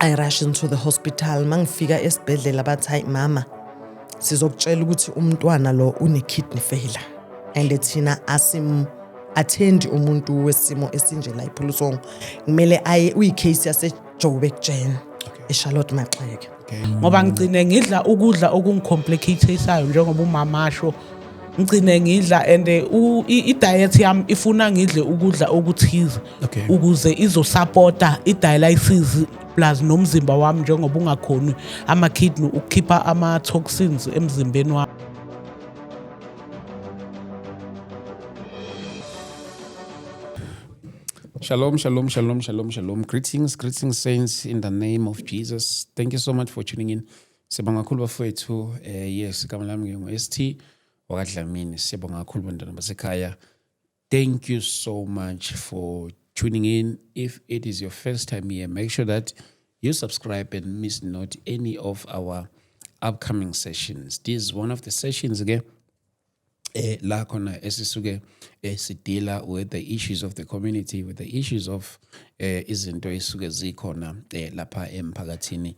I rush into the hospital. Mangifika esibhedlela bathi, hayi mama, sizokutshela ukuthi umntwana lo une kidney failure and thina asim attendi umuntu wesimo esinje la ePhulusong, kumele aye, uyi-case yase Joburg Gen, eCharlotte Maxeke. Ngoba ngigcine ngidla ukudla okungicomplicateisayo, njengoba umama asho, ngigcine ngidla and i-diet yami ifuna ngidle ukudla okuthize ukuze izosupporta i-dialysis plus nomzimba wami, njengoba ungakhoni ama-kidney ukukhipha ama-toxins emzimbeni wami. Shalom, shalom, shalom, shalom, shalom. Greetings, greetings, saints, in the name of Jesus. Thank you so much for tuning in. Siyabonga kakhulu bafowethu. Yes, igama lami ngingu-ST wakaDlamini. Siyabonga kakhulu bantwana basekhaya. Thank you so much for tuning in. If it is your first time here, make sure that you subscribe and miss not any of our upcoming sessions. This is one of the sessions again la khona esisuke sideala with the issues of the community, with the issues of izinto esuke zikhona lapha emphakathini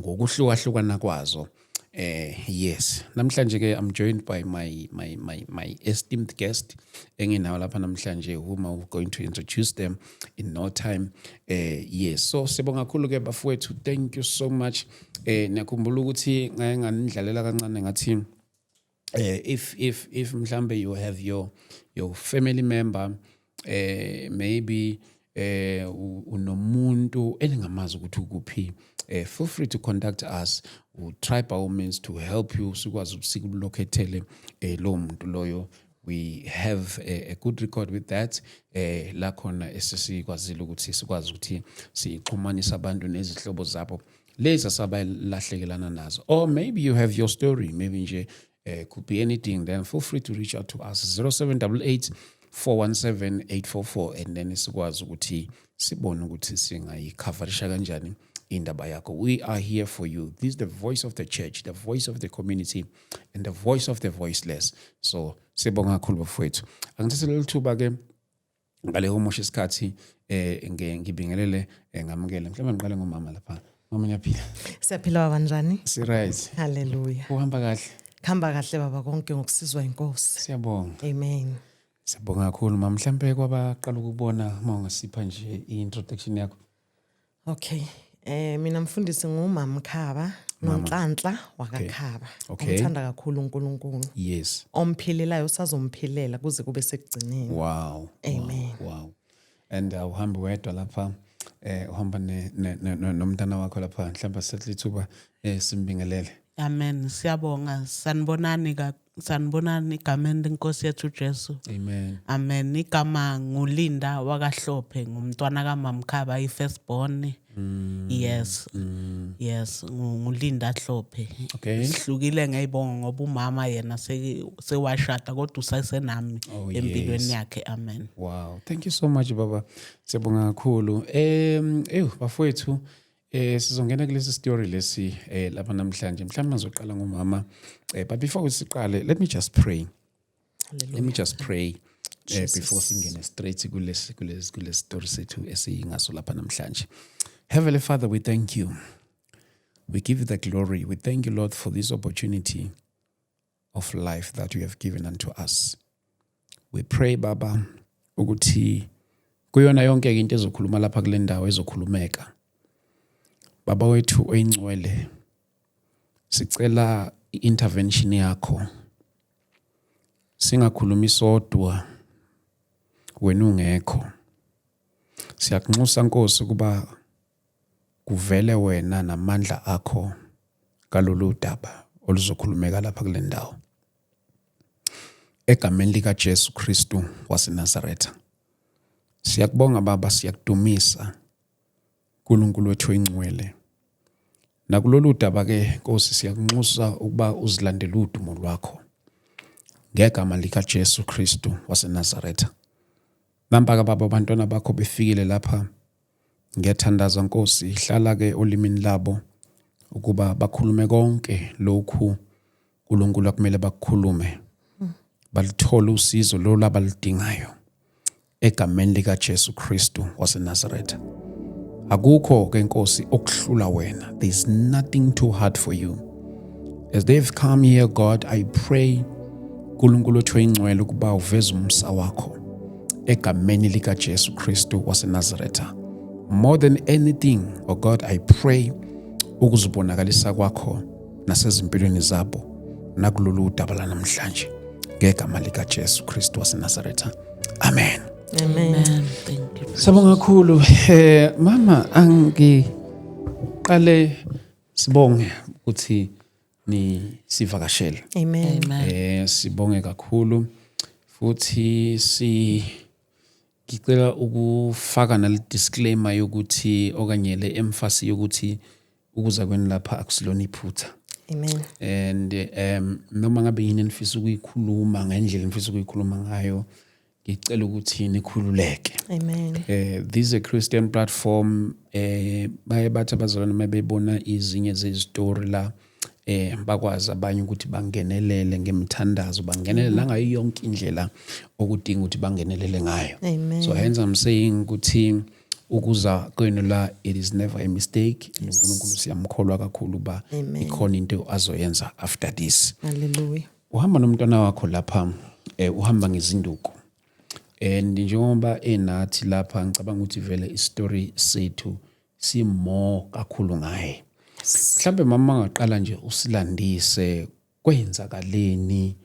ngokuhlukahlukana kwazo. Yes, namhlanje ke I'm joined by my esteemed guest enginawo lapha namhlanje, whom I'm going to introduce them in no time. Yes, so sibonga kakhulu ke bafowethu, thank you so much. Niyakhumbula ukuthi ngake nganidlalela kancane ngathi if mhlambe you have your family member, maybe unomuntu eningamazi ukuthi ukuphi, feel free to contact us. We'll try by all means to help you, sikwazi ukuthi sikulocatele lo muntu loyo. We have a good record with that, la khona esesikwazile ukuthi sikwazi ukuthi sixhumanise abantu nezihlobo zabo lezi asabalahlekelana nazo. Or maybe you have your story, maybe nje could be anything, then feel free to reach out to us, 0788 417 844, and then sikwazi ukuthi sibone ukuthi singayicoverisha kanjani indaba yakho. We are here for you. This is the voice of the church, the voice of the community and the voice of the voiceless. So sibonga kakhulu bafowethu. Angithathe leli thuba ke ngale komosha isikhathi, ngibingelele, ngamukele, mhlawumbe ngiqale ngomama lapha. Mama, ngiyaphila. Siyaphila baba, njani? Si right. Hallelujah. Uhamba kahle? Khamba kahle baba, konke ngokusizwa inkosi. Siyabonga. Amen. Siyabonga kakhulu mama. Mhlawumbe kwabaqala ukubona, uma ungasipha nje i-introduction yakho. Okay. Mina mfundisi ngumama Khaba, Nonhlanhla wakaKhaba. Ngithanda kakhulu uNkulunkulu. Omphilelayo usazomphilela kuze kube sekugcineni. Amen. Wow. And awuhambi wedwa lapha, uhamba nomntana wakho lapha. Mhlawumbe sithathe ithuba simbingelele. Amen. Siyabonga. Sanibonani ka, sanibonani egameni lenkosi yethu Jesu. Amen. Amen. Igama nguLinda wakaHlophe, ngumntwana kaMamkhaba, i-first born. Yes. Yes, nguLinda Hlophe. Sihlukile ngeyibongo ngoba umama yena sewashada kodwa usasenami empilweni yakhe. Amen. Wow. Thank you so much baba. Siyabonga kakhulu. Bafowethu, sizongena kulesi story lesi lapha namhlanje. Mhlawumbe ngizoqala ngomama. But before siqale, let me just pray. Let me just pray before singene straight kulesi story sethu esiyingaso lapha namhlanje. Heavenly Father, we thank you. We give you the glory. We thank you, Lord, for this opportunity of life that you have given unto us. We pray, Baba, ukuthi kuyona yonke into ezokhuluma lapha kule ndawo ezokhulumeka. Baba wethu oyingcwele, sicela i-intervention yakho. Singakhulumi sodwa wena ungekho. Siyakunxusa Nkosi ukuba kuvele wena namandla akho kalolu daba oluzokhulumeka lapha kule ndawo. Egameni lika Jesu Kristu waseNazaretha. Siyakubonga Baba, siyakudumisa uNkulunkulu wethu oyingcwele. Nakulolu daba ke Nkosi siyakunxusa ukuba uzilandele udumo lwakho. Ngegama lika Jesu Kristu waseNazaretha. Nampa ke Baba abantwana bakho befikile lapha. Ngiyathandaza Nkosi, hlala ke olimini labo ukuba bakhulume konke lokhu uNkulunkulu akumele bakukhulume. Balithole usizo lolu abaludingayo egameni lika Jesu Kristu waseNazaretha. Akukho ke Nkosi okuhlula wena. There is nothing too hard for you. As they've come here, God, I pray uNkulunkulu othu oyingcwele ukuba uveze umsa wakho egameni likaJesu Kristu waseNazaretha. More than anything, oh God, I pray ukuzibonakalisa kwakho nasezimpilweni zabo nakulolu daba lanamhlanje ngegama likaJesu Kristu waseNazaretha. Amen. Amen. Amen. Thank you. Siyabonga kakhulu mama, angiqale sibonge ukuthi ni sivakashele. Amen. Amen. Sibonge kakhulu futhi si ngicela ukufaka nale disclaimer yokuthi okanye le emphasis yokuthi ukuza kwenu lapha akusilona iphutha. Amen. And noma ngabe yini enifisa ukuyikhuluma ngendlela enifisa ukuyikhuluma ngayo, ngicela ukuthi nikhululeke. Amen. This is a Christian platform. Baye bathi abazalwane mabebona izinye zezitori la, bakwazi abanye ukuthi bangenelele ngemthandazo, bangenelele la ngayo yonke indlela okudinga ukuthi bangenelele ngayo. Amen. So hence I'm saying ukuthi ukuza kwenu la, it is never a mistake. uNkulunkulu siyamkholwa kakhulu ba Amen. ikhona into azoyenza after this. Hallelujah. Uhamba nomntwana wakho lapha, uhamba ngezinduku, and njengoba enathi lapha, ngicabanga ukuthi vele istory sethu si more kakhulu ngaye. Mhlambe mama angaqala nje usilandise kwenzakaleni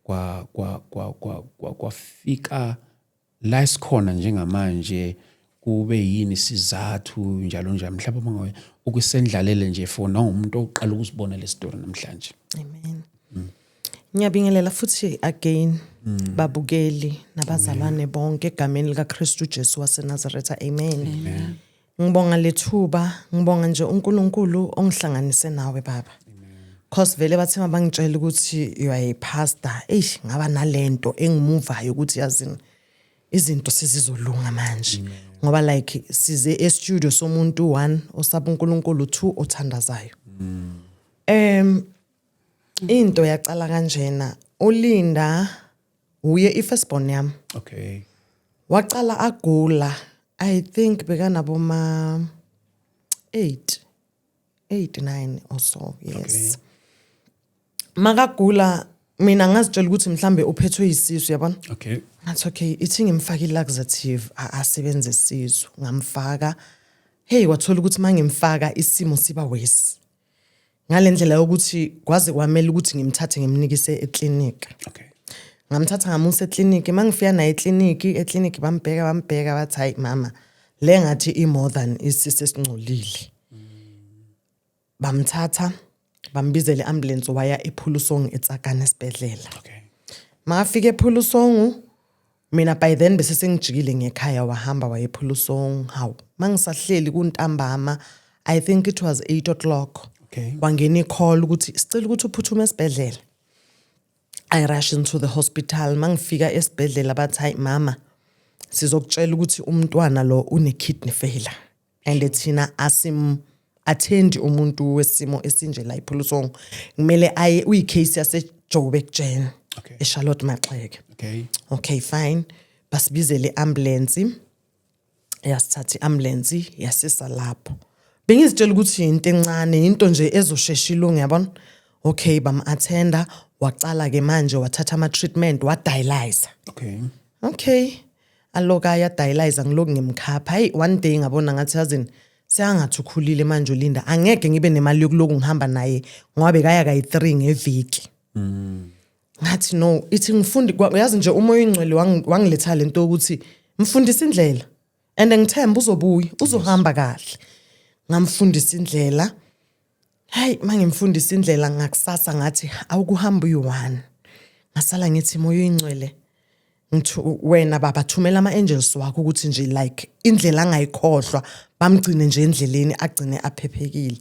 kwa kwa kwa kwa kwa kwafika la esikhona njengamanje, kube yini isizathu, njalo njalo. Mhlawumbe mangabe ukusendlalele nje for nangumuntu oqala ukusibona le story namhlanje. Amen. Ngiyabingelela futhi again babukeli nabazalwane bonke egameni lika Kristu Jesu waseNazaretha. Amen. Ngibonga lethuba, ngibonga nje uNkulunkulu ongihlanganise nawe, baba. Cause vele bathe mabangitshela ukuthi you are a pastor, eish, ngaba nalento engimuvayo ukuthi yazini, izinto sezizolunga manje. Ngoba like size e studio somuntu 1 osaba uNkulunkulu, 2 othandazayo. Into yaqala kanjena, uLinda uye i-firstborn yami. Waqala agula, I think bekanabo ma 8 8 9 or so, yes. Makagula mina ngazitshela ukuthi mhlambe uphethwe isisu, yabona. Ngathi okay, ithi ngimfaka i-laxative asebenze isisu. Ngamfaka, hey, wathola ukuthi mangimfaka isimo siba worse. Ngalendlela yokuthi kwaze kwamela ukuthi ngimthathe ngimnikise eclinic. Ngamthatha ngamusa ekliniki. Mangifika naye ekliniki, ekliniki bambheka, bambheka, bathi hayi mama, le ngathi i-more than isisu esingcolile. Bamthatha bambizela i-ambulance, waya ePhulusong eTsakane esibhedlela. Makafika ePhulusong, mina by then bese sengijikile ngekhaya, wahamba waye ePhulusong. Hawu, mangisahleli kuntambama, I think it was 8 o'clock, wangena i-call ukuthi sicela ukuthi uphuthume esibhedlela. I rush into the hospital. Mangifika esibhedlela bathi hayi mama, sizokutshela ukuthi umntwana lo une kidney failure and thina asim attendi umuntu wesimo esinje la ePhulusong, kumele aye, uyi-case yase Joburg Gen, eCharlotte Maxeke. Okay, fine, basibizele i-ambulance, yasithatha i-ambulance yasisa lapho. Bengizitshela ukuthi into encane, into nje ezoshesha ilunge, yabona. Okay, bam-attenda, wacala ke manje wathatha ama-treatment, wadialyze. Okay, aloka ayadialyze, ngiloku ngimkhapha. Hayi, one day ngabona ngathi yazini, seyangathi ukhulile manje uLinda, angeke ngibe nemali yokuloku ngihamba naye ngoba bekaya kayi-3 ngeviki. Ngathi no, ithi ngifundi yazi nje uMoya oyiNgcwele wangiletha lento yokuthi mfundise indlela and ngithemba uzobuya, uzohamba kahle. Ngamfundisa indlela. Hayi, mangimfundisa indlela ngakusasa ngathi awukuhamba uyi-one. Ngasala ngithi Moya oyiNgcwele, ngithi wena baba thumela ama-angels wakho ukuthi nje like indlela angayikhohlwa, bamgcine nje endleleni, agcine aphephekile.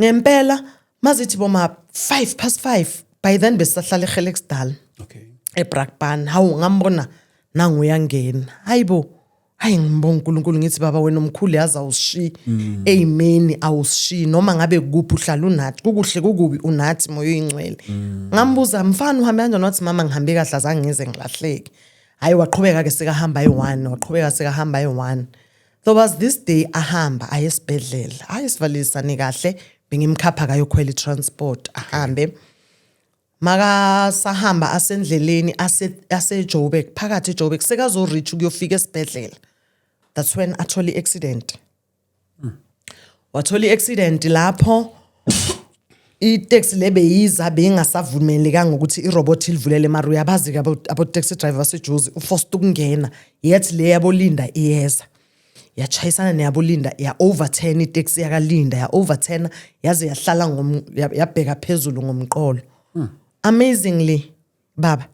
Ngempela mazithi boma 5:05, by then besisahlala eGeluksdal, eBrakpan. Hawu, ngambona nangu uyangena. Hayibo, hayi, ngibonga uNkulunkulu, ngithi baba wena omkhulu, yazi awushiyi, amen, awushiyi noma ngabe kuphi, uhlala unathi, kukuhle kukubi unathi, Moya oyiNgcwele. Ngambuza, mfana, uhambe kanjani? Wathi mama, ngihambe kahle, azange ngize ngilahleke. Hayi, waqhubeka ke sekahamba ayi-1, waqhubeka sekahamba ayi-1. There was this day ahamba aye esibhedlela, hayi, sivalelisane kahle, bengimkhapha kayokhwela i-transport ahambe. Makasahamba asendleleni ase Joburg, phakathi eJoburg, sekazo-reach ukuyofika esibhedlela, that's when athola i-accident. Wathola i-accident lapho iteksi le beyiza beyingasavumelekanga ukuthi irobot ilivulele, mara uyabazi-ke abo-taxi driver baseJozi, u-forced ukungena, yethi le yaboLinda iyeza, yachayisana neyaboLinda, ya-overturn iteksi yakaLinda, ya-overturn yaze yahlala yabheka phezulu ngomqolo. Amazingly, baba,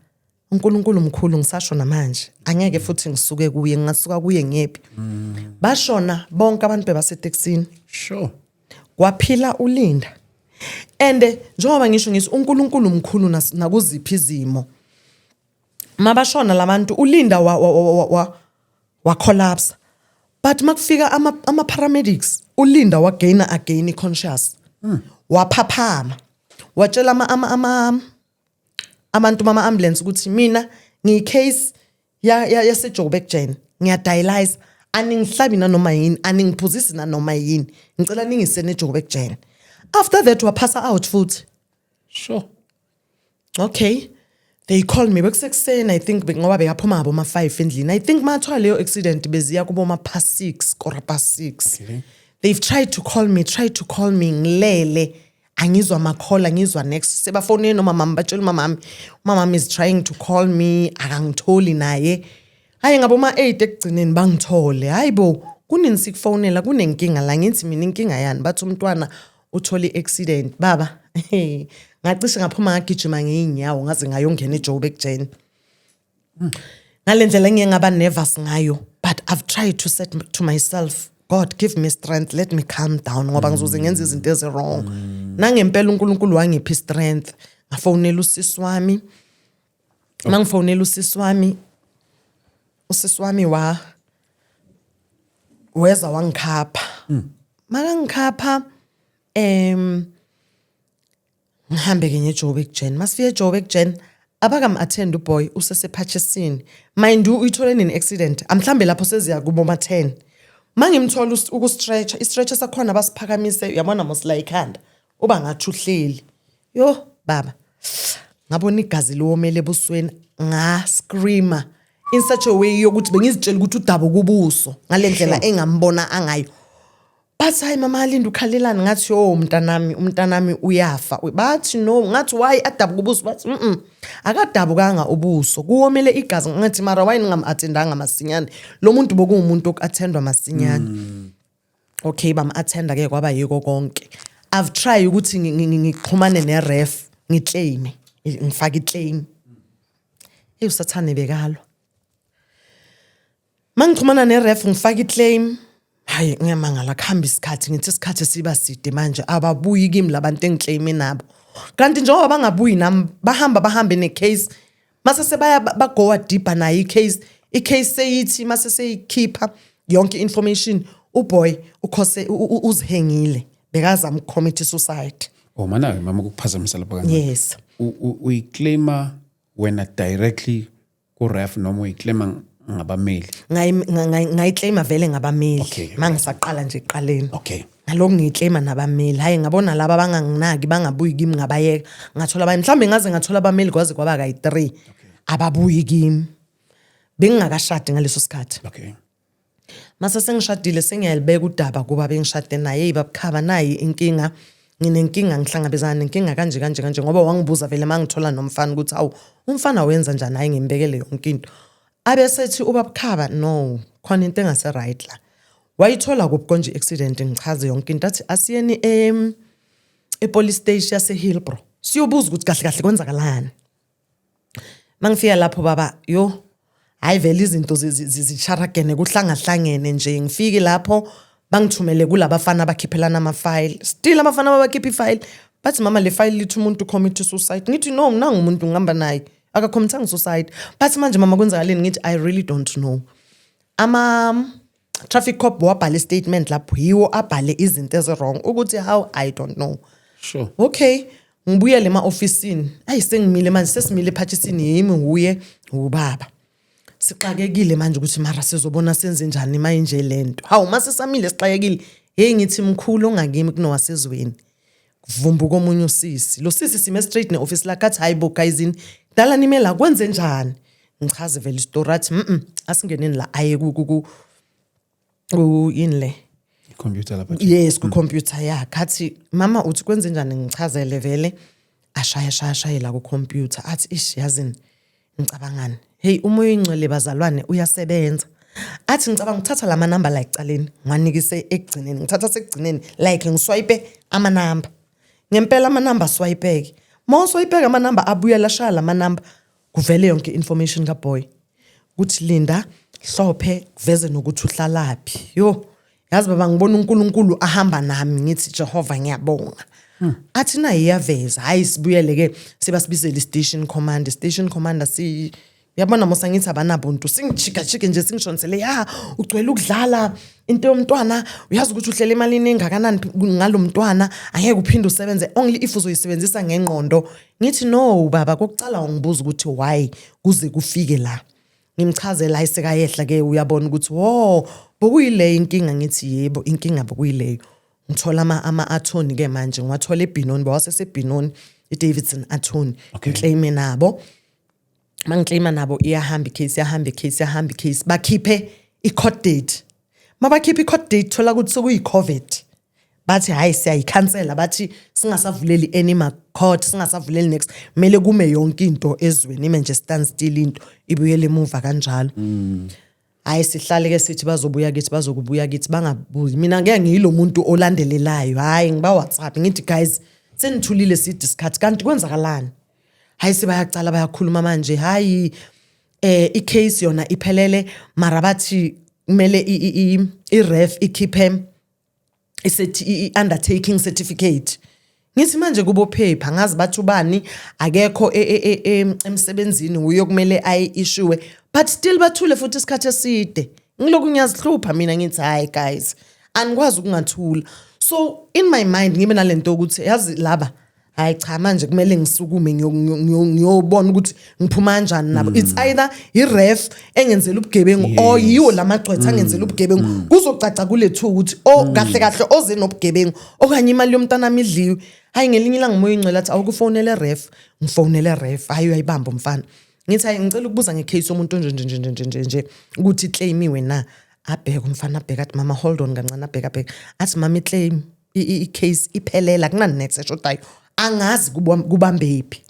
uNkulunkulu mkhulu, ngisasho namanje, angeke futhi ngisuke kuye, ngingasuka kuye ngephi? Bashona bonke abantu bebasetekisini. Kwaphila uLinda. And njengoba ngisho ngithi uNkulunkulu mkhulu nakuziphi izimo, mabashona labantu, uLinda wa collapse, but makufika ama paramedics, uLinda wa-gaina again i-conscious, waphaphama, watshela ama abantu bama ambulance ukuthi mina ngiyi-case yase Joburg Gen, ngiya-dialyze, aningihlabi nanoma yini, aningiphuzisi nanoma yini, ngicela ningisene eJoburg Gen. After that waphasa out futhi. Okay, they called me bekusekuseni, I think, ngoba bekaphuma ngabo ma-5 endlini. I think mathiwa leyo accident beziya kubo ma-past 6, 6:15. They've tried to call me, tried to call me, ngilele, angizwa ama-call, ngizwa next sebafoneni nomamami, batshela umamami, umamami is trying to call me, akangitholi naye. Hayi, ngabo ma-8 ekugcineni bangithole, hayi bo, kunini sikufonela, kunenkinga la. Ngithi mina, inkinga yani? Bathi umntwana uthole i-accident. Baba, ngacishe ngaphuma ngagijima ngey'nyawo ngaze ngayongena eJoburg Gen, ngale ndlela engiye ngaba nervous ngayo. But I've tried to set to myself, God, give me strength, let me calm down, ngoba ngizoze ngenza izinto ezi-wrong. Nangempela uNkulunkulu wangipha i-strength. Ngafonela usisi wami. Mangifonela usisi wami, usisi wami weza wangikhapha. Makangikhapha, ngihambe ke ngeJoburg Gen. Masifike eJoburg Gen, abakam-attend uboy, usesephatshesini. Mind you, uyithole nini accident? Amhlambe lapho seziya kubo ma-10. Mangimthola uku-stretcher, i-stretcher sakhona basiphakamise, uyabona mos la ikhanda uba ngathi uhleli. Yo baba, ngabona igazi liwomele ebusweni, nga-screama in such a way yokuthi bengizitshela ukuthi udaba kubuso ngale ndlela engambona angayo. Bathi, hayi mama Linda, ukhalelani? Ngathi, yo mntanami, umntanami uyafa. Bathi no. Ngathi, why adabuka ubuso? Bathi akadabukanga ubuso, kuwomele igazi. Ngathi, mara why ningam-attendanga masinyane lo muntu? Bokuwumuntu oku-attendwa masinyane. Okay, bam-attenda ke, kwaba yiko konke. I've tried ukuthi ngixhumane ne-ref, ngi-claime, ngifake i-claim. Eyi, usathane bekalwa. Mangixhumana ne-ref, ngifake i-claim, hayi, ngiyamangala, kuhamba isikhathi, ngithi isikhathi siba side manje, ababuyi kimi labantu engi-claime nabo. Kanti njengoba bangabuyi nami, bahamba bahambe ne-case, mase sebaya bagowa deeper nayo i-case. I-case seyithi mase seyikhipha yonke i-information, uboy ukhose uzihengile, bekazama uku-commit suicide. Oh mana mama, ukuphazamisa lapha kancane. Yes. Uyiclaima wena directly ku-ref noma uyiclaima ngabameli? Ngayiclaima vele ngabameli. Mangisaqala nje ekuqaleni. Ngalokhu ngiyiclaima nabameli. Hayi, ngabona laba banganginaki, bangabuyi kimi, ngabayeka, ngathola abanye. Mhlawumbe ngaze ngathola abameli kwaze kwaba kayi-3, ababuyi kimi. Bengingakashadi ngaleso sikhathi. Mase sengishadile, sengiyalibeka udaba kuba bengishade naye. Hey babukhaba, nayi inkinga, nginenkinga, ngihlangabezana nenkinga kanje kanje kanje, ngoba wangibuza vele mangithola nomfana ukuthi awu, umfana wenza njani. Hayi, ngimbekele yonke into. Abesethi ubabukhaba, no, khona into engase right la, wayithola kuphi konje i-accident? Ngichaze yonke into. Athi asiyeni e-police station yase-Hillbrow, siyobuza ukuthi kahle kahle kwenzakalani. Mangifika lapho baba, yo, hayi vele izinto zisharagene, kuhlangahlangene nje. Ngifike lapho, bangithumele kulabafana abakhiphelana ama-file. Still abafana babakhipha i-file, bathi, mama, le file lithi umuntu commit suicide. Ngithi no, nangu umuntu ngihamba naye, akacommitanga suicide. Bathi, manje mama, kwenzakaleni? Ngithi, I really don't know. Ama traffic cop wabhala i-statement lapho, yiwo abhale izinto ezi-wrong, ukuthi how, I don't know. Okay, ngibuyele ema-ofisini. Ayi, sengimile manje, sesimile ephatshisini, yimi, nguye, ubaba. Sixakekile manje ukuthi mara sizobona senze njani mayinje lento. Hawu, mase samile sixakekile, hey, ngithi mkhulu ongakimi kunowasezweni. Vumbuka omunye usisi, lo sisi sime straight ne-office lakhe, athi, "Hayi bo guyzini, dala nime la, kwenze njani?" Ngichaze vele isitori, athi, asingeneni la." Aye ku yini le? Ikhompyutha lapha. Yes, ku-computer yakhe. Athi, "Mama, uthi kwenze njani?" Ngichazele vele, ashaya shaya shaye la ku-computer, athi, "Ish, yazini, ngicabangani? Hey, umoya oyingcwele, bazalwane, uyasebenza." Athi, "Ngicabanga ukuthatha la manamba la ekucaleni, ngiwanikise ekugcineni, ngithatha sekugcineni, like ngiswipe amanamba." Ngempela amanamba aswayipeke. Ma uswayipeke amanamba, abuyela ashaya la manamba, kuvele yonke information kaboy, kuthi Linda Hlophe, kuveze nokuthi uhlalaphi. Yo, yazi baba, ngibona uNkulunkulu ahamba nami, ngithi, "Jehova, ngiyabonga." Athi naye iyaveza. Hayi, sibuyele ke, sebasibizela i-station commander. Station commander, si uyabona mosa, ngithi abanabuntu, singijikajike nje, singishonisele, ya, ugcwele ukudlala into yomntwana, uyazi ukuthi uhlele emalini engakanani ngalo mntwana, angeke uphinde usebenze, only if uzoyisebenzisa ngengqondo. Ngithi, "No baba, kokucala ungibuza ukuthi why kuze kufike la." Ngimchazela, hayi, sekayehla ke, uyabona ukuthi wo bokuyileyo inkinga. Ngithi, "Yebo, inkinga bokuyileyo." Ngithola ama-attorney ke manje, ngiwathola eBenoni, bawasesebhenoni, i-Davidson Attorney. Ngiclaime nabo, mangiclaima nabo, iyahamba icase, iyahamba icase, iyahamba icase, bakhiphe i-court date. Mabakhiphe i-court date, thola ukuthi sekuyi-COVID, bathi hayi, siyayikhansela, bathi singasavuleli any ma-court, singasavuleli next, kumele kume yonke into ezweni, ime nje stand still, into ibuyele emuva kanjalo. Hayi, sihlale ke, sithi bazobuya kithi, bazokubuya kithi, bangabuyi. Mina ngeke ngiyilo muntu olandelelayo. Hayi, ngiba WhatsApp, ngithi, "Guys, senithulile side isikhathi, kanti kwenzakalani?" Hayi, sebayacala bayakhuluma manje, hayi, icase yona iphelele, mara bathi kumele i-ref ikhiphe i-undertaking certificate. Ngithi manje kubo paper, ngazi bathi ubani akekho emsebenzini, uyo kumele ayi-issue, but still bathule futhi isikhathi eside. Ngiloku ngiyazihlupha mina, ngithi, "Hayi guys, anikwazi ukungathula." So in my mind ngibe nalento ukuthi yazi laba, hayi cha, manje kumele ngisukume ngiyobona ukuthi ngiphuma kanjani nabo. It's either i-ref engenzela ubugebengu or yiwo lamagcwetha angenzela ubugebengu. Kuzocaca kule two ukuthi o kahle kahle oze nobugebengu okanye imali yomntwana idliwe. Hayi, ngelinye ilanga umoya ingcwele athi, "Awukufonele ref." Ngifonele ref, hayi, uyayibamba umfana. Ngithi, "Hayi, ngicela ukubuza ngecase yomuntu nje nje nje nje nje nje, ukuthi iclaimiwe na?" Abheke umfana, abheke, athi, "Mama, hold on kancane." Abheke, abheke, athi, "Mama, iclaim i-case iphelela, kunani next eshodayo, angazi kubambephi."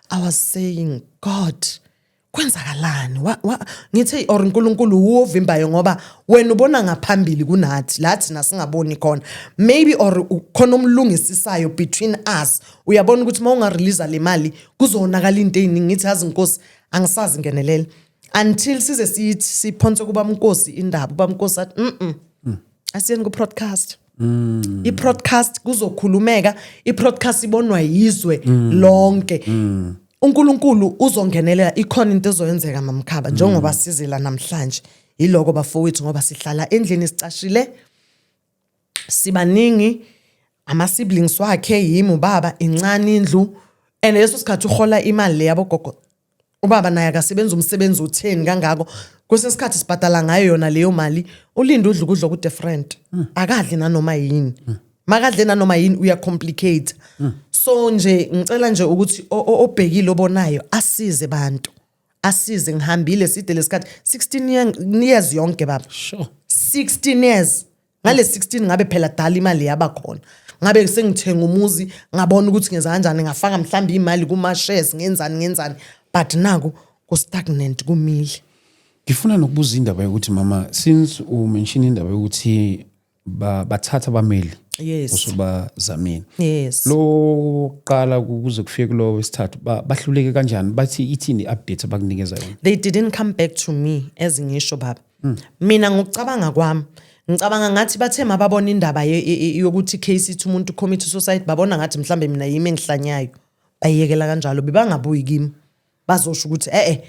I was saying, "God, kwenzakalani?" Ngithe or uNkulunkulu uwovimbayo, ngoba wena ubona ngaphambili kunathi la thina singaboni khona. Maybe or khona umlungisisayo between us, uyabona ukuthi uma ungarelease le mali kuzonakala into eziningi. Ngithi, "Yazi Nkosi, angisazi, ngenelela." Until size sithi siphonse kuba Mnkosi indaba, uba Mnkosi athi, asiyeni ku podcast." I-podcast kuzokhulumeka, i-podcast ibonwa yizwe lonke. uNkulunkulu uzongenelela, ikhona into ezoyenzeka mamkhaba, njengoba sizela namhlanje. Yiloko bafowethu, ngoba sihlala endlini sicashile, sibaningi ama siblings wakhe, yimi, ubaba, incane indlu, and leso sikhathi uhola imali le yabogogo. Ubaba naye akasebenza umsebenzi utheni kangako, kwesinye isikhathi sibhadala ngayo yona leyo mali. Ulinde udla ukudla oku-different, akadli nanoma yini, makadle nanoma yini uyacomplicate. So nje ngicela nje ukuthi obhekile, obonayo, asize bantu, asize. Ngihambile side lesikhathi, 16 years yonke baba. 16 years. Ngale 16 ngabe phela dala imali yaba khona, ngabe sengithenga umuzi, ngabona ukuthi ngenza kanjani, ngafaka mhlawumbe imali kuma shares, ngenzani ngenzani, but naku ku stagnant, kumile. Ngifuna nokubuza indaba yokuthi mama, since umention indaba yokuthi bathatha abameli osubazamile. Yes. Lo qala kuze kufike kulo wesithathu, bahluleke kanjani? Bathi ithini i-update abakunikeza yona? They didn't come back to me. As ngisho baba, mina ngokucabanga kwami, ngicabanga ngathi bathe mababona indaba yokuthi case ithi umuntu commit suicide, babona ngathi mhlambe mina yimi engihlanyayo, bayiyekela kanjalo. Bebangabuyi kimi bazosho ukuthi eh eh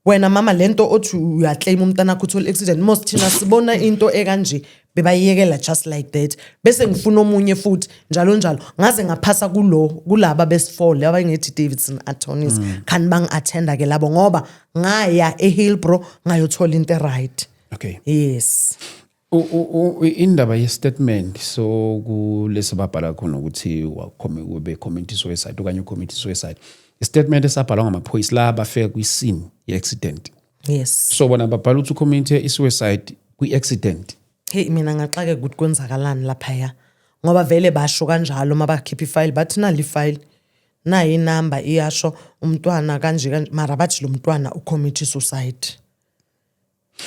Wena mama, lento othi uyaclaim umntana wakho uthole accident, most thina sibona into ekanje, bebayiyekela just like that. Bese ngifuna omunye futhi, njalo njalo, ngaze ngaphasa kulo kulaba besi-four laba ngethi Davidson Attorneys. Khani bangi-attenda ke labo, ngoba ngaya eHillbrow ngayothola into right. Yes. Indaba ye-statement, so kulesi babhala khona ukuthi ube commit suicide okanye ucommit suicide, i-statement esabhalwa ngamaphoyisa la bafika kwi-scene ye-accident. Yes. So bona babhala ukuthi ucommit i-suicide kwi-accident. Hey, mina ngaxakeka ukuthi kwenzakalani laphaya, ngoba vele basho kanjalo uma bakhipha ifayili, bathi nali ifayili, nayi inamba, iyasho umntwana kanje kanje, mara bathi lo mntwana ucommit suicide.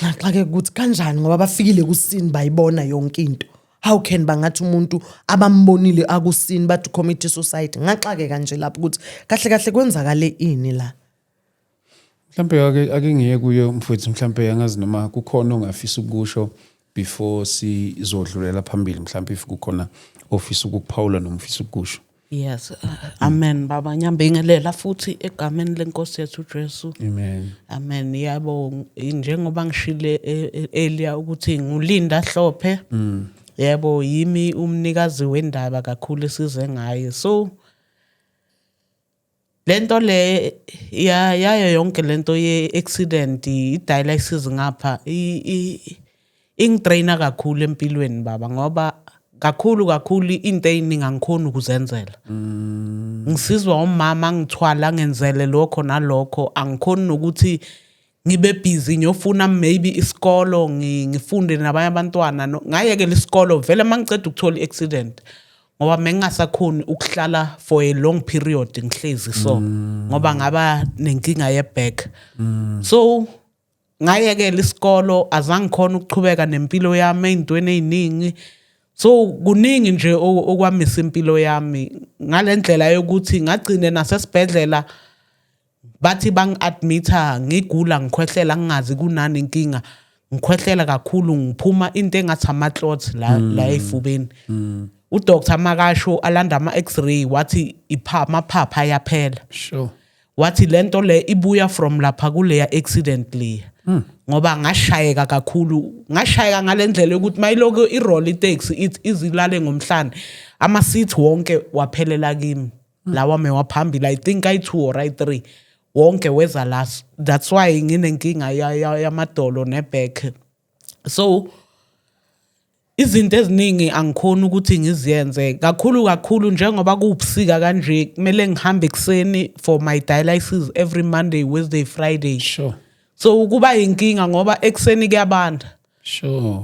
Ngaxakeka ukuthi kanjani, ngoba bafikile kuscene, bayibona yonke into. How can bangathi umuntu abambonile akuscene bathi commit suicide? Ngaxakeka nje lapho ukuthi kahle kahle kwenzakale ini la. Mhlambe ake ngiye kuye mfowethu, mhlambe angazi noma kukhona ongafisa ukusho before sizodlulela phambili, mhlambe if kukhona ofisa ukukuphawula noma ufisa ukusho. Yes, amen baba. Ngiyambingelela futhi egameni lenkosi yethu uJesu. Amen. Amen. Yabo, njengoba ngishile earlier ukuthi nguLinda Hlophe. Yebo, yimi umnikazi wendaba kakhulu esize ngaye. So lento le ya yayo yonke lento ye accident, i dialysis ngapha, ingidraina kakhulu empilweni baba, ngoba kakhulu kakhulu into eyiningi angikhoni ukuzenzela. Ngisizwa umama angithwala, angenzele lokho nalokho. Angikhoni nokuthi ngibe busy ngiyofuna maybe isikolo, ngifunde nabanye abantwana. Ngayekela isikolo vele uma ngiceda ukuthola i-accident, ngoba mengingasakhoni ukuhlala for a long period ngihlezi, so ngoba ngaba nenkinga ye-back, so ngayekela isikolo, azange khona ukuchubeka nempilo yami ey'ntweni ey'ningi. So kuningi nje okwamisa impilo yami ngale ndlela yokuthi ngagcine nasesibhedlela bathi bangi-admitha ngigula, ngikhwehlela, ngingazi kunani inkinga, ngikhwehlela kakhulu, ngiphuma into engathi ama-clots la, la ey'fubeni. Udoctor makasho alanda ama-x-ray, wathi amaphapha ayaphela. Wathi lento le ibuya from lapha kuleya accident leya, ngoba ngashayeka kakhulu, ngashayeka ngalendlela yokuthi mayiloko iroll itaxi ithi izilale ngomhlane, ama-seat wonke waphelela kimi, lawa mewaphambili, I think ayi-two or ayi-three, wonke weza la. That's why nginenkinga yamadolo neback. So izinto eziningi angikhoni ukuthi ngiziyenze kakhulu kakhulu, njengoba kuwubusika kanje, kumele ngihambe ekuseni for my dialysis every Monday, Wednesday, Friday. So kuba inkinga ngoba ekuseni kuyabanda.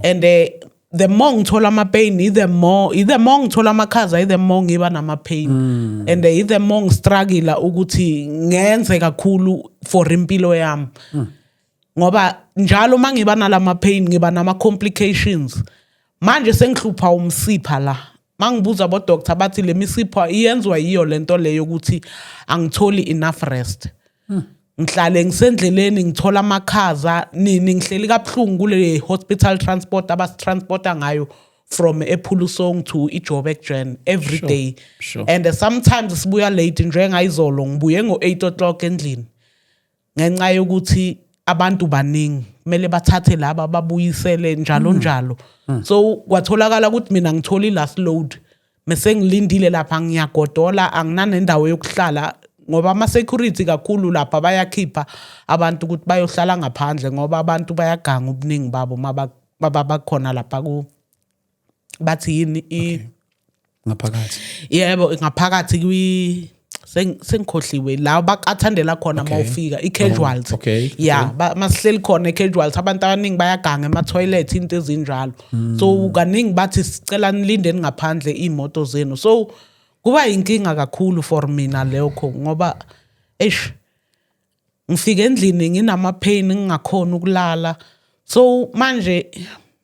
And the more ngithola ama-pain, the more ngithola amakhaza, the more ngiba nama-pain, and the more ngistruggle ukuthi ngenze kakhulu for impilo yami, ngoba njalo mangiba nalama pain ngiba nama complications. Manje sengihlupha umsipha la. Mangibuza abo doctor, bathi le misipha iyenzwa yiyo lento leyo ukuthi angitholi enough rest, ngihlale ngisendleleni, ngithola amakhaza nini, ngihleli kabuhlungu kule hospital transport abasitransporta ngayo from ePhulusong to iJoburg Gen every day. And sometimes sibuya late, njengayizolo ngibuye ngo-8 o'clock endlini ngenxa yokuthi abantu baningi, kumele bathathe laba babuyisele njalo njalo. So kwatholakala ukuthi mina ngithola i-last load, mese ngilindile lapha, ngiyagodola, anginanendawo yokuhlala, ngoba ama-security kakhulu lapha bayakhipha abantu ukuthi bayohlala ngaphandle, ngoba abantu bayaganga ubuningi babo bakhona lapha ku bathi yini Ngaphakathi. Yebo, ngaphakathi kwi sengikhohliwe la bakathandela khona mawufika i-casualty. Yeah, masihleli khona e-casualty, abantu abaningi bayaganga ema-toilet, into ezinjalo. So kaningi bathi sicela nilindeni ngaphandle iy'moto zenu. So kuba inkinga kakhulu for mina lokho, ngoba eish, ngifika endlini nginama-pain, ngingakhoni ukulala. So manje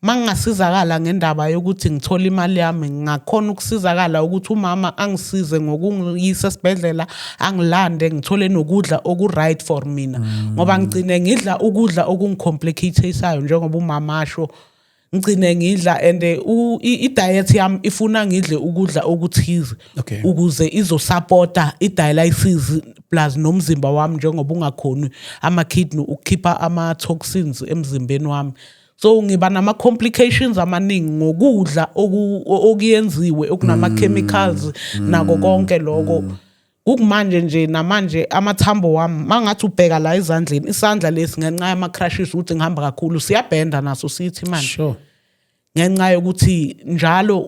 mangingasizakala ngendaba yokuthi ngithole imali yami, ngingakhona ukusizakala ukuthi umama angisize ngokungiyisa esibhedlela, angilande, ngithole nokudla oku-right for mina, ngoba ngigcine ngidla ukudla okungicomplicatisayo, njengoba umama asho. Ngigcine ngidla and i-diet yami ifuna ngidle ukudla okuthize ukuze izosupporta i-dialysis plus nomzimba wami, njengoba ungakhoni ama-kidney ukukhipha ama-toxins emzimbeni wami. So ngiba nama-complications amaningi ngokudla okuyenziwe okunama-chemicals nako konke lokho. Kukumanje nje, namanje amathambo wami, mangathi ubheka la ezandleni, isandla lesi, ngenxa yama-crutches, ukuthi ngihamba kakhulu, siyabhenda naso sithi manje ngenxa yokuthi njalo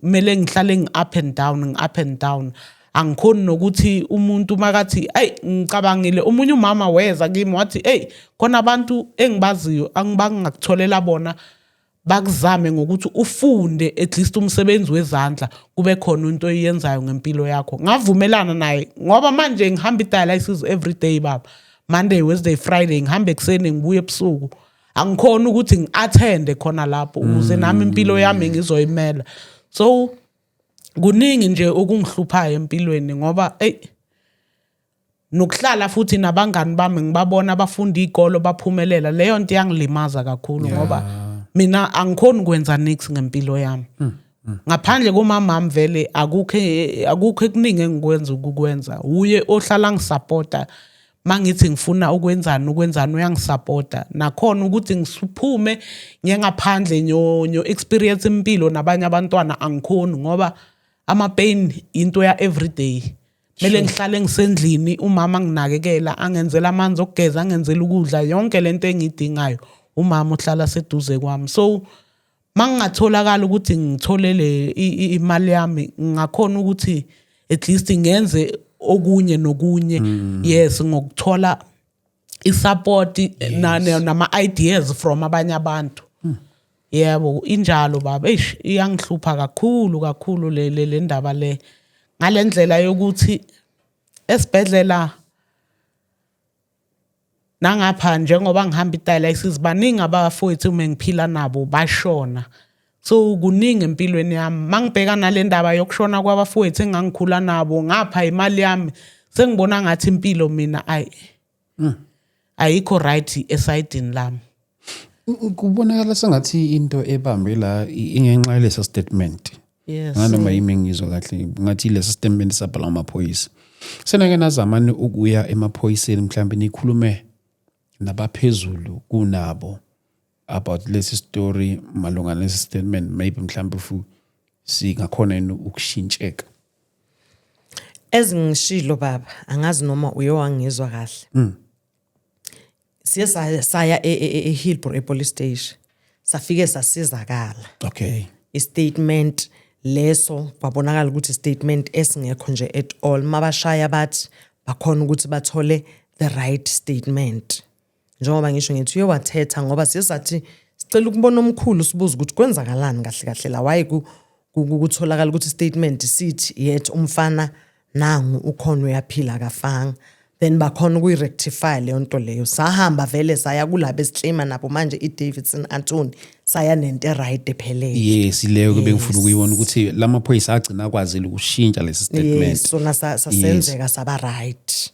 kumele ngihlale ngi-up and down, ngi-up and down. Angikhoni nokuthi umuntu makathi, "Ayi, ngicabangile." Omunye umama weza kimi wathi, "Eyi, khona abantu engibaziyo angibangakutholela bona, bakuzame ngokuthi ufunde at least umsebenzi wezandla, kube khona into oyenzayo ngempilo yakho." Ngavumelana naye ngoba manje ngihamba i-dialysis every day, baba, Monday, Wednesday, Friday. Ngihamba ekuseni, ngibuye ebusuku. Angikhoni ukuthi ngi-attende khona lapho ukuze nami impilo yami ngizoyimela. So kuningi nje okungihluphayo empilweni ngoba eyi, nokuhlala futhi nabangani bami, ngibabona abafunda iy'kolo baphumelela, leyo nto iyangilimaza kakhulu ngoba mina angikhoni ukwenza nix ngempilo yami ngaphandle komamami. Vele akukho ekuningi engikwenza ukukwenza. Uye ohlala ngisupporta mangithi ngifuna ukwenzani, ukwenzani, uyangisupporta. Nakhona ukuthi ngisuphume ngiye ngaphandle nyo experience impilo nabanye abantwana, angikhoni ngoba ama-pain into ya everyday. Kumele ngihlale ngisendlini, umama anginakekela, angenzela amanzi okugeza, angenzela ukudla, yonke lento engiyidingayo umama uhlala seduze kwami. So mangingatholakala ukuthi ngithole le imali yami, ngingakhona ukuthi at least ngenze okunye nokunye, yes, ngokuthola isupport nama ideas from abanye abantu. Yebo, injalo baba. Eish, iyangihlupha kakhulu kakhulu le ndaba le, ngalendlela yokuthi esibhedlela nangapha, njengoba ngihamba i-dialysis, baningi abafowethu uma ngiphila nabo bashona. So kuningi empilweni yami mangibheka nale ndaba yokushona kwabafowethu engangikhula nabo, ngapha imali yami, sengibona ngathi impilo mina ayi ayikho right esayidini lami. Kubonakala sengathi into ebambe la ingenxa yalesa statement. Nganoma yimi ngizwa kahle, ngathi lesa statement sabhalwa amaphoyisa. Senake nazamani ukuya emaphoyiseni, mhlawumbe nikhulume nabaphezulu kunabo about lesi story malunga nalesi statement, maybe mhlawumbe singakhona yini ukushintsheka? Ezingishilo baba, angazi noma uye wangizwa kahle. Siye saya eHillbrow epolice station, safike sasizakala. I-statement leso kwabonakala ukuthi statement esingekho nje at all. Mabashaya bathi bakhona ukuthi bathole the right statement. Njengoba ngisho ngithi uye wathetha, ngoba siye sathi sicela ukubona omkhulu, sibuze ukuthi kwenzakalani kahle kahle la, why kutholakala ukuthi statement sithi yet umfana nangu ukhona uyaphila, akafanga. Then bakhona ukuyi-rectify leyo nto leyo. Sahamba vele saya kulabo esiclaima nabo manje, i-Davidson Anthony, saya nento e-right ephelele. Yes, leyo ke bengifuna ukuyibona, ukuthi lamaphoyisa agcina akwazile ukushintsha lesi statement. Yes, sona sasenzeka saba right.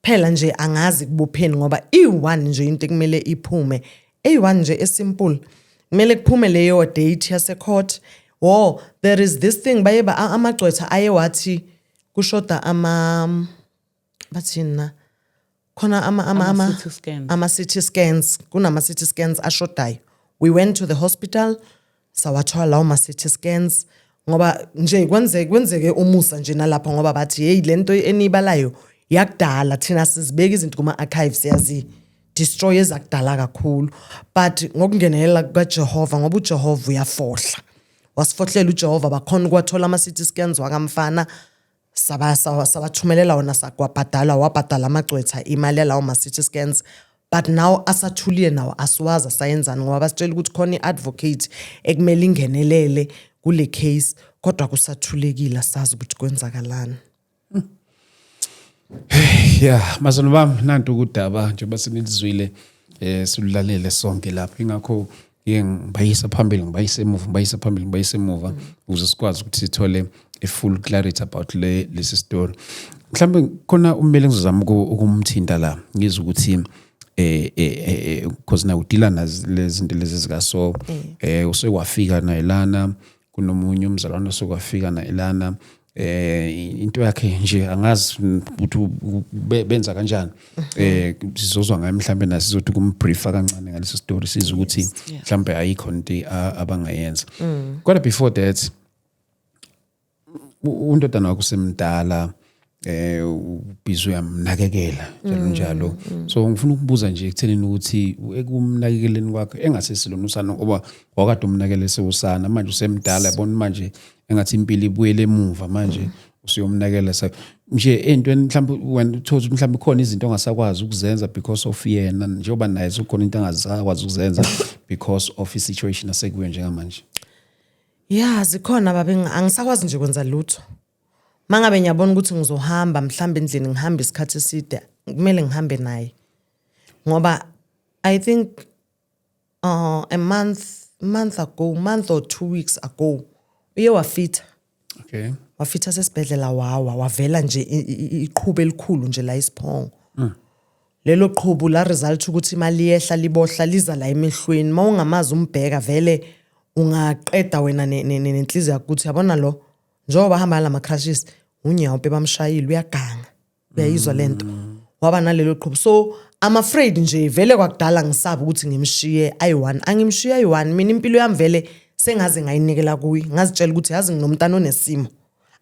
Phela nje angazi kubopheni, ngoba i-one nje into ekumele iphume, eyi-one nje esimple, kumele kuphume leyo date yase-court. Wo, there is this thing baye amagcwetha aye wathi kushoda ama, bathini na khona, ama Ama-CT scans. Ama-CT scans, kunama-CT scans ashodayo. We went to the hospital, sawathola lawo ma-CT scans, ngoba nje kwenzeke umusa nje nalapho, ngoba bathi, "Hey, lento eniyibalayo yakudala, thina sizibeka izinto kuma-archives, siyazi destroy ezakudala kakhulu." But ngokungenelela kukaJehova, ngoba uJehova uyafohla, wasifohlela uJehova, bakhona ukuwathola ama-CT scans wakamfana. Sabathumelela wona, sakwabhadala, wabhadala amagcwetha imali yalawo ma-CT scans. But now asathuliye nawo, asiwazi asayenzani, ngoba basitshela ukuthi khona i-advocate ekumele ingenelele kule case, kodwa kusathulekile, asazi ukuthi kwenzakalani. Yeah, mazolo bami, nantu ukudaba njengoba senilizwile, silulalele sonke lapha. Ingakho ngike ngibayisa phambili, ngibayisa emuva, ngibayisa phambili, ngibayisa emuva, ukuze sikwazi ukuthi sithole a full clarity about lesi story. Mhlawumbe khona ummeli engizozama ukumthinta la, ngizwe ukuthi Because now udila nazi lezi zinto lezi zikaso, usekwafika naye lana, kunomunye umzalwane osekwafika naye lana, into yakhe nje angazi ukuthi benza kanjani. Sizozwa ngaye mhlambe, nasizothi kumbriefa kancane ngaleso story, sizwe ukuthi mhlambe ayikho into abangayenza. Kodwa before that, undodana wakho usemdala, ubhizi uyamnakekela njalo njalo, so ngifuna ukubuza nje ekuthenini ukuthi ekumnakekeleni kwakhe engasesilona usana, ngoba wakade umnakekele sewusana, manje usemdala, yabona manje engathi impilo ibuyele emuva, manje usuyomnakekela sa nje entweni mhlawumbe wena uthola ukuthi mhlawumbe khona izinto ongasakwazi ukuzenza because of yena, njengoba naye sekukhona into angasakwazi ukuzenza because of i-situation asekuyo njengamanje. Ya, zikhona baba, angisakwazi nje kwenza lutho. Mangabe ngiyabona ukuthi ngizohamba mhlawumbe endlini, ngihamba isikhathi eside, kumele ngihambe naye. Ngoba I think a month ago, month or 2 weeks ago, uye wafitha. Wafitha sesibhedlela, wawa, wavela nje iqhubu elikhulu nje la isiphongo. Lelo qhubu la result ukuthi imali yehla libohla liza la emehlweni, mawungamazi umbheka vele ungaqeda wena nenhliziyo yakho ukuthi yabona lo njengoba hamba lama crashes unyawo bamshayile, uyaganga, uyayizwa lento, waba nalelo qhubu. So I'm afraid nje vele, kwakudala ngisaba ukuthi ngimshiye ayi-one, angimshiye ayi-one. Mina impilo yami vele sengaze ngayinikela kuye, ngazitshela ukuthi yazi nginomntana onesimo,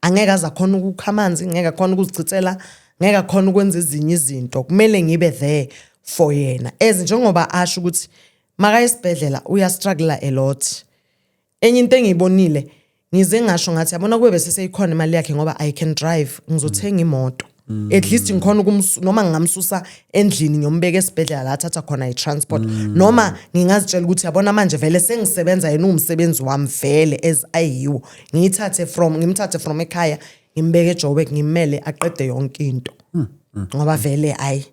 angeke aze akhona ukukha amanzi, ngeke akhona ukuzichithela, ngeke akhona ukwenza ezinye izinto, kumele ngibe there for yena. As njengoba asho ukuthi makaye esibhedlela uyastruggle a lot. Enye into engiyibonile, ngize ngasho ngathi yabona kube bese seyikhona imali yakhe, ngoba I can drive, ngizothenga imoto, at least ngikhona noma ngingamsusa endlini ngiyombeka esibhedlela la athatha khona i-transport, noma ngingazitshela ukuthi yabona manje vele sengisebenza, yena uwumsebenzi wami vele as ayiwo, ngiyithathe from ngimthathe from ekhaya ngimbeke eJoburg, ngimele aqede yonke into, ngoba vele ayi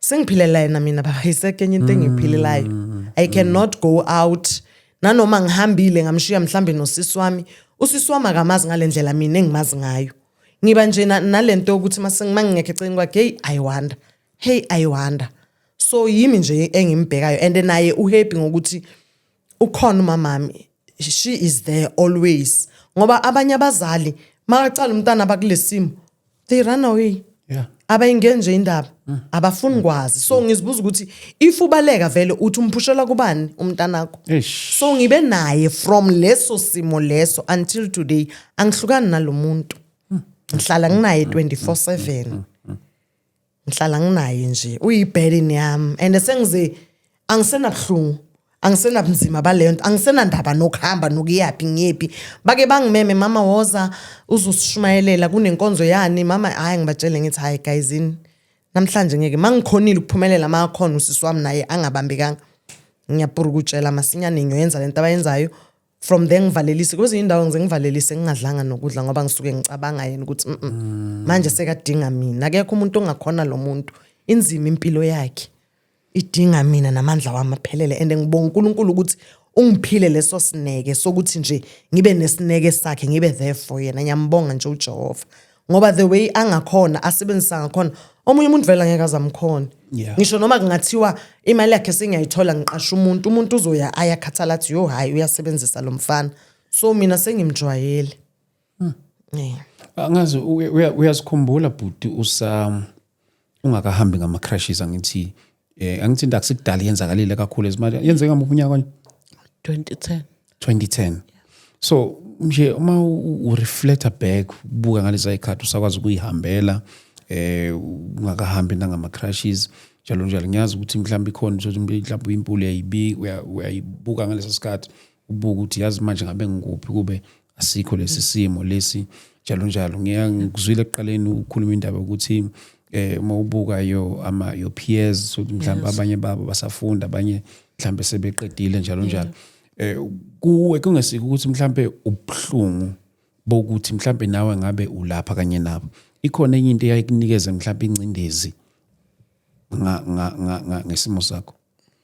sengiphilela yena mina baba, isekho enye into engiyiphilelayo. I cannot go out, nanoma ngihambile ngamshiya mhlambe nosisi wami, usisi wami akamazi ngale ndlela mina engimazi ngayo. Ngiba nje nalento yokuthi mase mangingekho eceleni kwakhe, hey I wonder, hey I wonder. So yimi nje engimbhekayo and naye uhappy ngokuthi ukhona umamami, she is there always, ngoba abanye abazali makacala umntana bakulesimo they run away. Abayingeni nje indaba, abafuni kwazi. So ngizibuza ukuthi if ubaleka vele uthi umphushela kubani umntanakho? Eish. So ngibe naye from leso simo leso until today, angihlukani nalomuntu, ngihlala nginaye 24/7, ngihlala nginaye nje, uyiburden yami and sengize angisenabuhlungu, angisenabunzima baleyo nto, angisenandaba nokuhamba nokuyaphi ngiyephi. Bake bangimeme, "Mama, woza uzosishumayelela, kunenkonzo yani mama." Hayi, ngibatshele ngithi hayi guys, ini namhlanje ngeke, mangikhonile ukuphumelela, makhona usisi wami naye angabambekanga, ngiyapura ukutshela masinyane ngiyoyenza lento abayenzayo. From there ngivalelise kwezinye indawo, ngize ngivalelise ngingadlanga nokudla ngoba ngisuke ngicabanga yena ukuthi manje sekadinga mina, akekho umuntu ongakhona lo muntu, inzima impilo yakhe, idinga mina namandla wami aphelele. And ngibonga uNkulunkulu ukuthi ungiphile leso sineke sokuthi nje ngibe nesineke sakhe, ngibe there for yena. Ngiyambonga nje uJehova ngoba the way angakhona asebenzisa ngakhona, omunye umuntu vele angeke azamkhona. Ngisho noma kungathiwa imali yakhe sengiyayithola, ngiqasha umuntu, umuntu uzoya ayakhathala athi yo hayi uyasebenzisa lo mfana. So mina sengimjwayele, yeah. Angazi uyazikhumbula bhuti usa ungakahambi ngama-crashes, angithi angithi into akusikudala yenzakalile kakhulu ezimali, yenzeka ngaphi unyaka kanje? 2010. 2010. So nje uma ureflecta back, ubuka ngaleza ikhathi usakwazi ukuyihambela, ungakahambi nangama-crashes njalo njalo, ngiyazi ukuthi mhlawumbe ikhona ukuthi mhlawumbe impilo uyayibuka ngaleso sikhathi, ubuka ukuthi yazi manje ngabe ngikuphi kube asikho lesi simo lesi njalo njalo. Ngikuzwile ekuqaleni ukhuluma indaba ukuthi uma ubuka yo ama your peers, so mhlawumbe abanye babo basafunda, abanye mhlawumbe sebeqedile njalo njalo, kuwe kungesiko ukuthi mhlawumbe ubuhlungu bokuthi mhlawumbe nawe ngabe ulapha kanye nabo, ikhona enye into eyayikunikeza mhlawumbe ingcindezi nga nga nga- nga ngesimo sakho?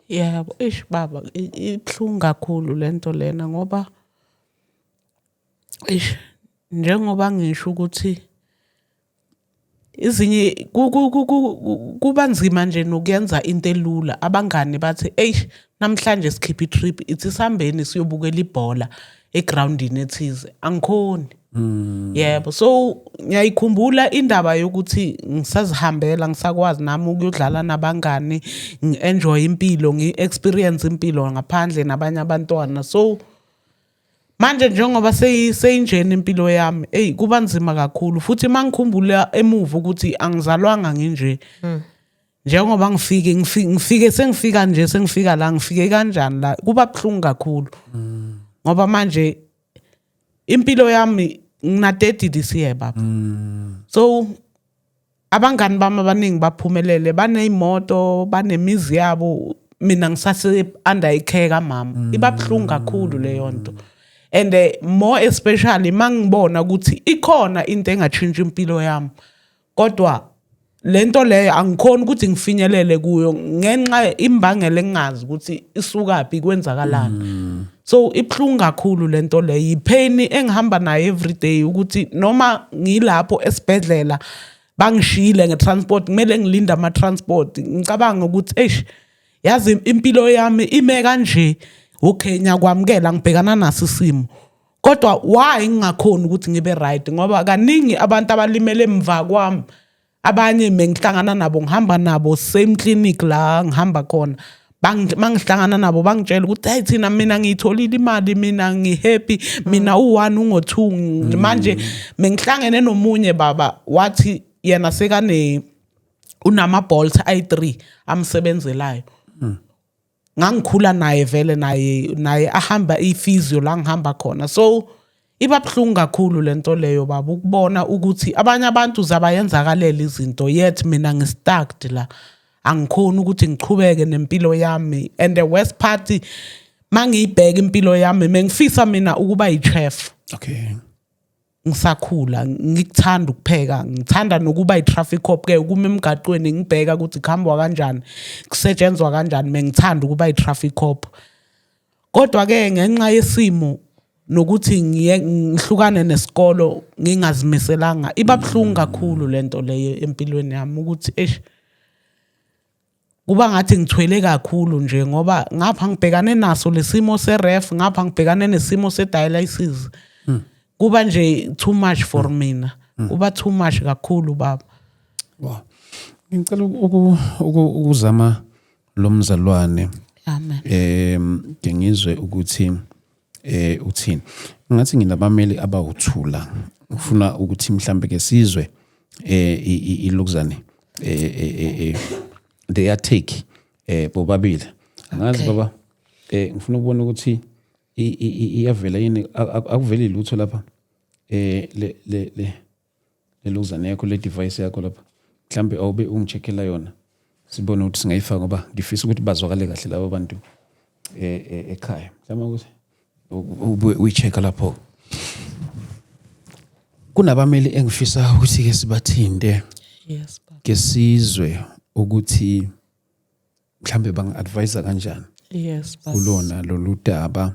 Yebo, ish baba, ibuhlungu kakhulu lento lena ngoba ish njengoba ngisho ukuthi Izinye kuba nzima nje nokuyenza into elula. Abangani bathi, "Eish, namhlanje sikhipha i-trip, ithi sihambeni siyobukela ibhola egroundini ethize." Angikhoni. Yebo, so ngiyayikhumbula indaba yokuthi ngisazihambela, ngisakwazi nami ukuyodlala nabangani, ngi-enjoy impilo, ngi-experience impilo ngaphandle nabanye abantwana. So manje njengoba seyinjena impilo yami, eyi, kuba nzima kakhulu. Futhi mangikhumbula emuva ukuthi angizalwanga nginje, njengoba ngifike sengifika nje, sengifika la, ngifike kanjani la, kuba buhlungu kakhulu, ngoba manje impilo yami, ngina 30 this year, baba. So abangani bami abaningi baphumelele, baneyimoto, banemizi yabo, mina ngisase under i-care kamama. Iba buhlungu kakhulu leyo nto, and more especially mangibona ukuthi ikhona into engatshintsha impilo yami, kodwa lento leyo angikhoni ukuthi ngifinyelele kuyo ngenxa imbangela engingazi ukuthi isukaphi, kwenzakalani. So ibuhlungu kakhulu lento leyo, ipain engihamba nayo every day, ukuthi noma ngilapho esibhedlela bangishiyile nge-transport, kumele ngilinde ama-transport, ngicabanga ukuthi, eish, yazi impilo yami ime kanje. Okay, ngiyakwamukela, ngibhekana naso isimo, kodwa why ngingakhoni ukuthi ngibe right? Ngoba kaningi abantu abalimele emva kwami, abanye mengihlangana nabo, ngihamba nabo same clinic la ngihamba khona, mangihlangana nabo bangitshela ukuthi, "Hey, thina, mina ngiyitholile imali, mina ngihappy, mina u1 ungo2." Manje mengihlangene nomunye baba, wathi yena sekane unama Bolt ayi3 amsebenzelayo. Ngangikhula naye vele, naye ahamba i-physio la ngihamba khona. So iba buhlungu kakhulu lento leyo, baba, ukubona ukuthi abanye abantu zabayenzakalela izinto, yet mina ngistuck la, angikhoni ukuthi ngichubeke nempilo yami. And the worst part, mangiyibheka impilo yami, mengifisa mina ukuba yi-chef. Ngisakhula ngikuthanda ukupheka, ngithanda nokuba i-traffic cop ke, ukuma emgaqweni ngibheka ukuthi kuhambwa kanjani, kusetshenzwa kanjani. Mengithanda ukuba i-traffic cop, kodwa ke ngenxa yesimo nokuthi ngiye ngihlukane nesikolo ngingazimiselanga, iba buhlungu kakhulu lento leyo empilweni yami, ukuthi eish, kuba ngathi ngithwele kakhulu nje, ngoba ngapha ngibhekane naso lesimo se-RAF, ngapha ngibhekane nesimo se-dialysis. Kuba nje too much for mina, kuba too much kakhulu, baba. Wow. Ngicela ukuzama lo mzalwane. Amen. Ke ngizwe ukuthi uthini. Ngathi nginabameli abawuthula. Ufuna ukuthi mhlambe ke sizwe ilokuzane their take bobabili. Angazi, baba, ngifuna ukubona ukuthi iyavela yini. Akuveli lutho lapha le lelokuzane yakho, le device yakho lapha. Mhlambe awube ungicheckela yona, sibone ukuthi singayifaka, ngoba ngifisa ukuthi bazwakale kahle labo bantu ekhaya. Mhlawumbe ukuthi ube uyi-check lapho. Kunabameli engifisa ukuthi ke sibathinte, Yes, baba. ke sizwe ukuthi mhlambe banga-advise kanjani Yes, baba. kulona lolu daba.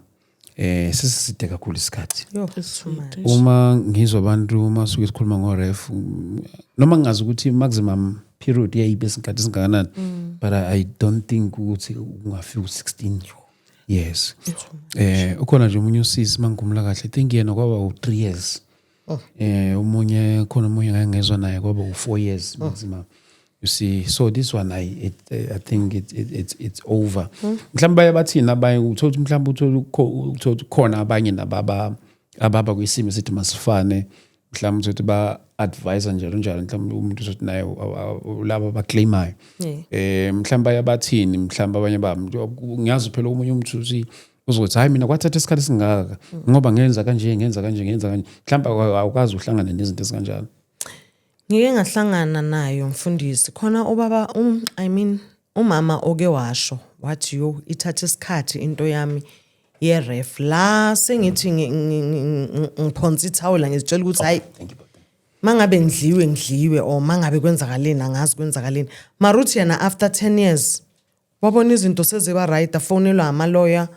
Sesiside kakhulu isikhathi. Yo, too much. Uma ngizwa abantu uma suke sikhuluma ngo-RAF, noma ngingazi ukuthi maximum period yayibe isikhathi esingakanani, but I don't think ukuthi kungafika u-16 years. Ukhona nje omunye usisi, mangikhumbula kahle, I think yena kwaba u-3 years. Omunye khona, omunye ngake ngezwa naye kwaba u-4 years maximum, you see. So this one, I think it's over. Mhlawumbe baye bathini abanye, uthola ukuthi mhlawumbe uthola ukuthi khona abanye nababa ababa kwisimo esithi masifane, mhlawumbe uthi ba advise njalo njalo, mhlawumbe umuntu uzothi naye laba abaclaimayo. Mhlawumbe bayabathini, mhlawumbe abanye babo, ngiyazi phela omunye umuntu uthi uzothi, "Hayi, mina kwathatha isikhathi esingaka ngoba ngenza kanje, ngenza kanje, ngenza kanje." Mhlawumbe awukazi uhlangane nezinto ezikanjalo. Ngike ngahlangana nayo, mfundisi. Khona ubaba, I mean umama oke washo wathi, "Yo, ithatha isikhathi into yami ye-RAF la." Sengithi ngiphonsa ithawula, ngizitshela ukuthi, hayi, mangabe ngidliwe, ngidliwe, or mangabe kwenzakaleni, angazi kwenzakaleni. Maruthi yena after 10 years wabona izinto seziba right, afonelwa amaloya,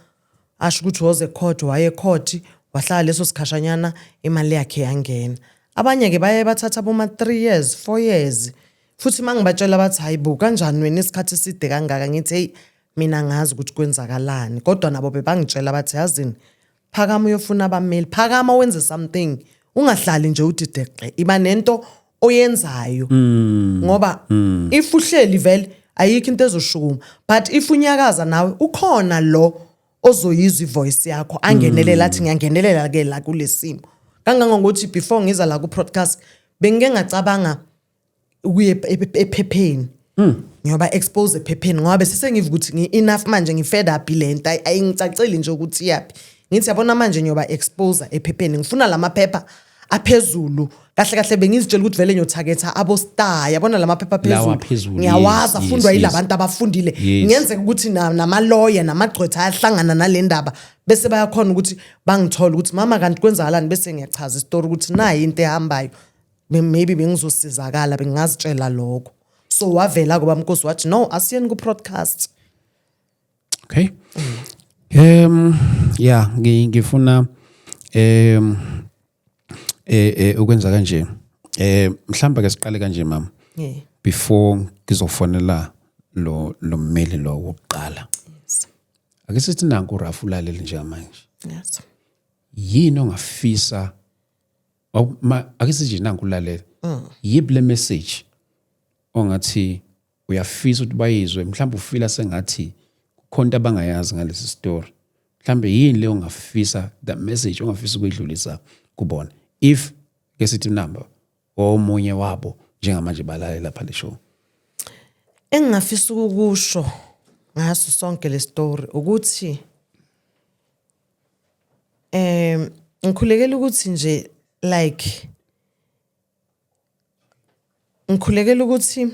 asho ukuthi woze court, waye court, wahlala leso sikhashanyana, imali yakhe yangena. Abanye ke baye bathatha boma 3 years, 4 years. Futhi mangibatshela bathi, "Hayibo, kanjani wena isikhathi eside kangaka?" Ngithi, "Hey, mina ngazi ukuthi kwenzakalani." Kodwa nabo bebangitshela bathi, "Yazini, phakama uyofuna abameli, phakama wenze something, ungahlali nje uthi deqe, iba nento oyenzayo, ngoba if uhleli vele ayikho into ezoshukuma, but if unyakaza nawe ukhona lo ozoyizwa ivoice yakho, angenelela, athi ngiyangenelela ke la kulesimo." Kangangokuthi before ngiza la ku podcast, bengike ngacabanga ukuye ephepheni, ngiyoba expose ephepheni, ngoba bese sengiva ukuthi ngi-enough manje, ngi-fed up ile nto, ayingicaceli nje ukuthi iyaphi. Ngithi, yabona manje ngiyoba expose ephepheni, ngifuna la maphepha aphezulu. Kahle kahle bengizitshela ukuthi vele ngiyotargetha abo-star, yabona la maphepha Lawa aphezulu, aphezulu, ngiyawazi, afundwa yilabantu abafundile. Ngenzeka ukuthi namaloya namagqwetha ayahlangana nale ndaba, bese bayakhona ukuthi bangithole ukuthi, "Mama, kanti kwenzakalani?" Bese ngiyachaza isitori ukuthi nayi into ehambayo. Maybe bengizosizakala, bengingazitshela lokho. So wavela kuba mnkosi wathi, "No, asiyeni ku-podcast." Okay. Yeah, ngifuna ukwenza kanje. Mhlamba ke siqale kanje, mama. Before ngizofonela lo mmeli lo wokuqala. Ake sithi nanku uRafu ulalele njengamanje. Yini ongafisa ake sithi nje nanku ulalela. Yiphi le message ongathi uyafisa ukuthi bayizwe, mhlawumbe ufeela sengathi kukhona into abangayazi ngalesi story? Mhlawumbe yini leyo ongafisa, the message ongafisa ukuyidlulisa kubona, if ke sithi number omunye wabo njengamanje balale lapha le show? Engingafisa ukukusho ngaso sonke le story ukuthi ngikhulekela ukuthi nje, like, ngikhulekela ukuthi,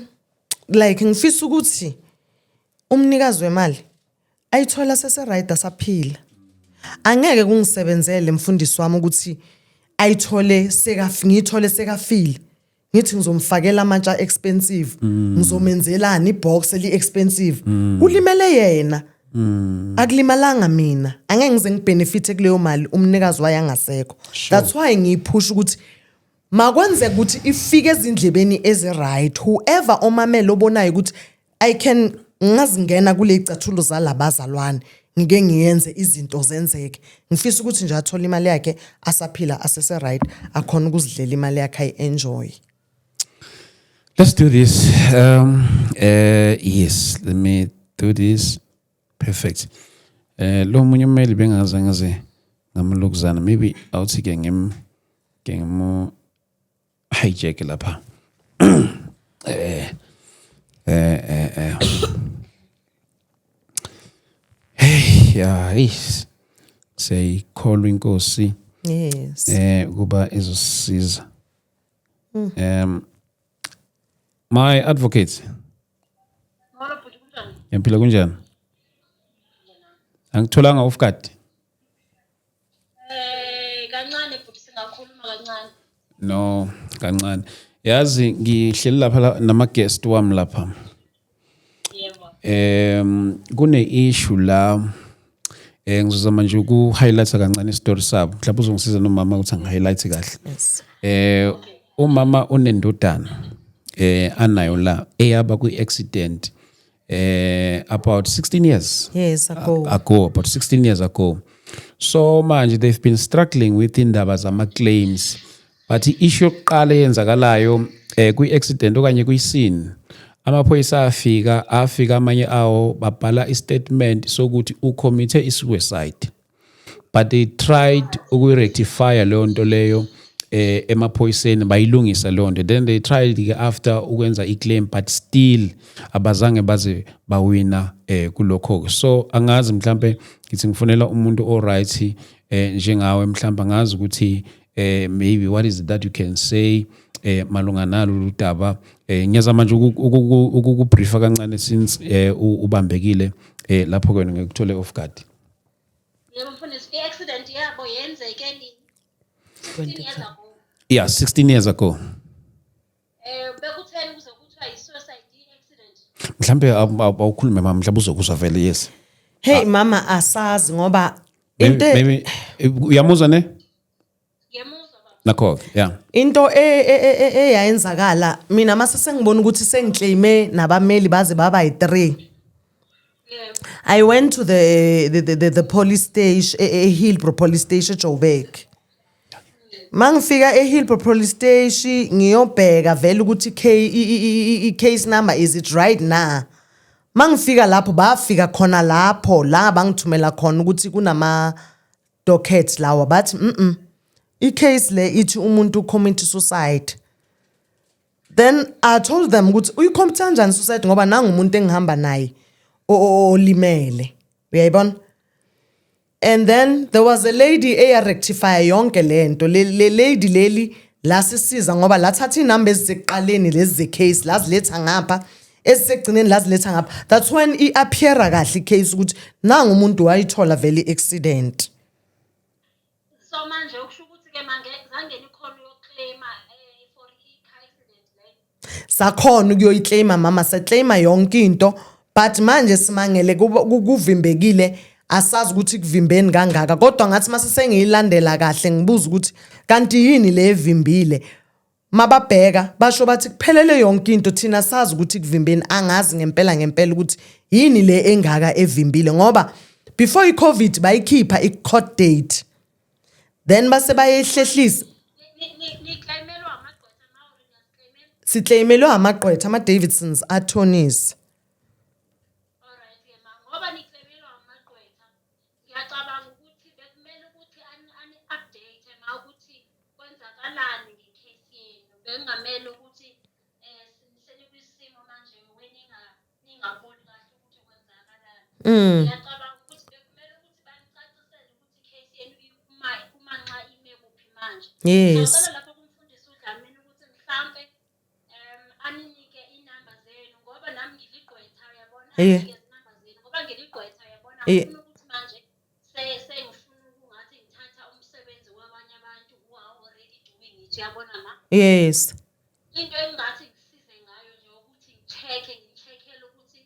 like, ngifisa ukuthi umnikazi wemali ayithola sese right, asaphila. Angeke kungisebenzele, mfundisi wami, ukuthi ayithole sekaf ngiyithole sekafile, ngithi ngizomfakela amatsha expensive, ngizomenzelani ibox eli expensive. Kulimele yena, akulimalanga mina. Angeke ngize ngibenefit kuleyo mali umnikazi wayo angasekho. That's why ngiyiphusha ukuthi makwenzeka ukuthi ifike ezindlebeni ezi-right, whoever omamele obonayo ukuthi I can ngazingena kule icathulo zalabazalwane, ngike ngiyenze izinto zenzeke. Ngifisa ukuthi nje athole imali yakhe asaphila, asese right, akhona ukuzidlela imali yakhe, ayi-enjoy. Let's do this. Yes, let me do this. Perfect. Lo munye ummeli bengaze ngaze ngamlokuzana, maybe awuthi ke ngim ke ngimu hijack lapha. Hey, yeah, hey. Siyayikholwa inkosi kuba izosiza. My advocate. Molo bhuti, kunjani? Ngiyaphila, kunjani? Angitholanga off guard. Kancane bhuti, singakhuluma kancane. No, kancane. Yazi ngihleli lapha nama guest wami lapha. Yebo. Kune issue la, ngizozama nje uku highlight kancane istory sabo. Mhlawumbe uzongisiza nomama ukuthi angi-highlight kahle. Yes. Umama unendodana anayo la eyaba kwi accident about 16 years Yes, ago. Ago, about 16 years ago. So manje they've been struggling with indaba zama claims, but i-issue yokuqala eyenzakalayo kwi-accident okanye kwi-scene, amaphoyisa afika amanye awo babhala i-statement sokuthi ucommit i-suicide, but they tried ukuyirectify leyo nto leyo emaphoyiseni, bayilungisa leyo nto. Then they tried ke after ukwenza i-claim, but still abazange baze bawina kulokho. So angazi, mhlambe ngithi ngifonela umuntu o right njengawe, mhlambe angazi ukuthi maybe what is it that you can say malunga nalo ludaba. Ngiyazama nje ukukubriefa kancane since ubambekile lapho kwena ngikuthole off guard. Yebo mfundisi, i-accident yabo yenzeke nini? 16 years ago. Yeah, 16 years ago. Bekutheni kuze kuthiwa i-suicide i-accident? Mhlambe awukhulume mama, mhlawumbe uzokuzwa vele, yes. Hey mama, asazi ngoba Maybe, into maybe uyamuzwa ne? Ngiyamuzwa baba. Nakho, yeah. Into eyayenzakala mina mase sengibona ukuthi sengiclaime nabameli baze baba yi3. I went to the police station, e-Hillbrow police station eJoburg. Mangifika eHillbrow police station ngiyobheka vele ukuthi i case number, is it right na? Mangifika lapho, bafika khona lapho la bangithumela khona ukuthi kunama dockets lawa, bathi i-case le ithi umuntu commit suicide. Then I told them ukuthi uyicommit kanjani suicide ngoba nangumuntu engihamba naye olimele, uyayibona? And then there was a lady eya rectify yonke lento. Le lady leli lasisiza ngoba lathatha inamba ezisekuqaleni lezi ze case, laziletha ngapha, ezisegcineni laziletha ngapha. That's when i-appeara kahle i-case ukuthi nangu umuntu wayithola vele i-accident. So manje ukusho ukuthi-ke mange zange nikhona uyoclaima for i-car accident leyo? Sakhona ukuyoyiclaima mama, saclaima yonke into, but manje simangele kuvimbekile. Asazi ukuthi kuvimbeni kangaka, kodwa ngathi mase sengiyilandela kahle ngibuza ukuthi kanti yini le evimbile, mababheka basho bathi kuphelele yonke into. Thina sazi ukuthi kuvimbeni, angazi ngempela ngempela ukuthi yini le engaka evimbile, ngoba before i-COVID bayikhipha i-court date, then base bayehlehlisa. Niclaimelwa amagqwetha ma or niyaziclaimela? Siclaimelwe amagqwetha, ama-Davidsons Attorneys. Alright-ke ma, ngoba niclaimelwa amagqwetha, ngiyacabanga ukuthi bekumele ukuthi ani-update ma ukuthi kwenzakalani nge-case yenu. Bekungamele ukuthi senikwisimo manje ningaboni kahle ukuthi kwenzakalani. Ngiyacabanga ukuthi bekumele ukuthi banicacisele ukuthi i-case yenu kuma nxa ime kuphi manje. Ngiyacela lapho kumfundisi uDlamini ukuthi mhlampe aninike inamba zenu, ngoba nami ngiligqwetha, uyabona. Aninike izinamba zenu ngoba ngiligqwetha, uyabona. Angifuni ukuthi manje sengifuna ukungathi ngithatha umsebenzi wabanye abantu who are already doing it, uyabona ma. Into engingathi ngisize ngayo nje ukuthi ngi-check-e, ngi-check-ele ukuthi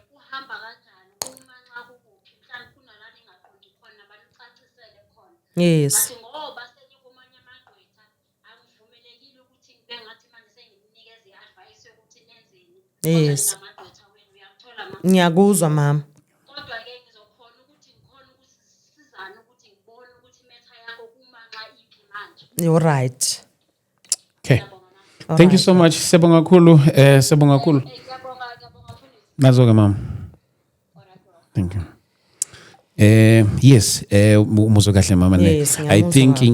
kuhamba kanjani, kuma nxa kukuphi, mhlawumbe kunala ningaqondi khona, banicacisele khona. But ngoba senikumanye amagqwetha, angivumelekile ukuthi ngibe ngathi manje sengininikeza i-advice yokuthi nenzeni. Kodwa ninamagqwetha wenu, uyakuthola ma? Ngiyakuzwa mama. Kodwa-ke ngizokhona ukuthi ngikhona ukuthi sisizane ukuthi ngibone ukuthi i-matter yakho kuma nxa iphi manje. You're right. Okay. Ngiyabonga ma. Thank you so much. Siyabonga kakhulu. Siyabonga kakhulu. Ngiyabonga, ngiyabonga mfundisi. Nazo ke mama. Alright, alright. Thank you. Yes, umuzwe kahle mama ne. Yes, I ngiyamuzwa think baba.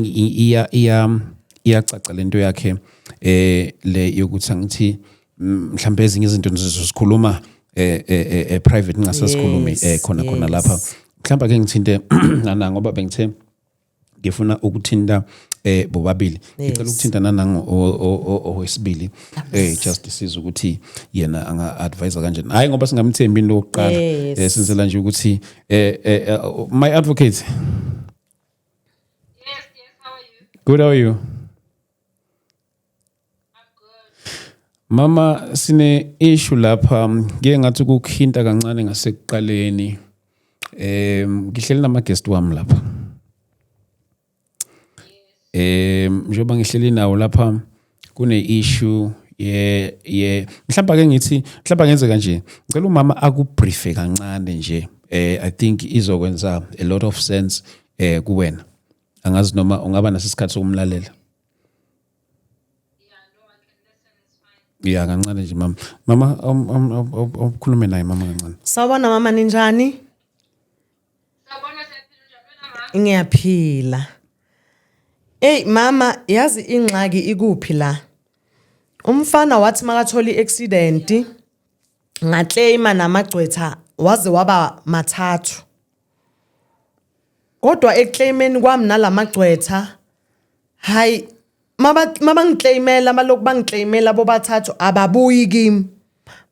iya iyacaca lento yakhe le yokuthi angithi mhlambe ezinye izinto sizozikhuluma private, ngingasasikhulumi khona khona lapha. Mhlawumbe ake ngithinte nana ngoba bengithe ngifuna ukuthinta bobabili. Ngicela ukuthinta nanango owesibili, just sizwe ukuthi yena anga advise kanjani, hayi ngoba singamthembi into yokuqala. Senzela nje ukuthi my advocate. Yes, how are you? Good, how are you? I'm good. Mama, sine issue lapha, ngike ngathi ukukhinta kancane ngasekuqaleni. Ngihleli nama guest wami lapha. Njengoba ngihleli nawo lapha kune issue ye mhlawumbe ake ngithi, mhlawumbe ngenze kanje, ngicela umama akubriefe kancane nje. I think izokwenza a lot of sense kuwena. Angazi noma ungaba naso isikhathi sokumlalela. Yeah, no, I can listen, it's fine. Yeah, kancane nje mama. Mama, ukhulume naye mama kancane. Sawubona mama, ninjani? Sawubona, siyaphila, njani wena ma? Ngiyaphila. Ey mama, yazi ingxaki ikuphi la? Umfana wathi makathola iaccident, ngaclaima namagcwetha waze waba mathathu. Kodwa eclaimeni kwami nalamagcwetha, hayi, mabangiclaimela, balokhu bangiclaimela bobathathu, ababuyi kimi,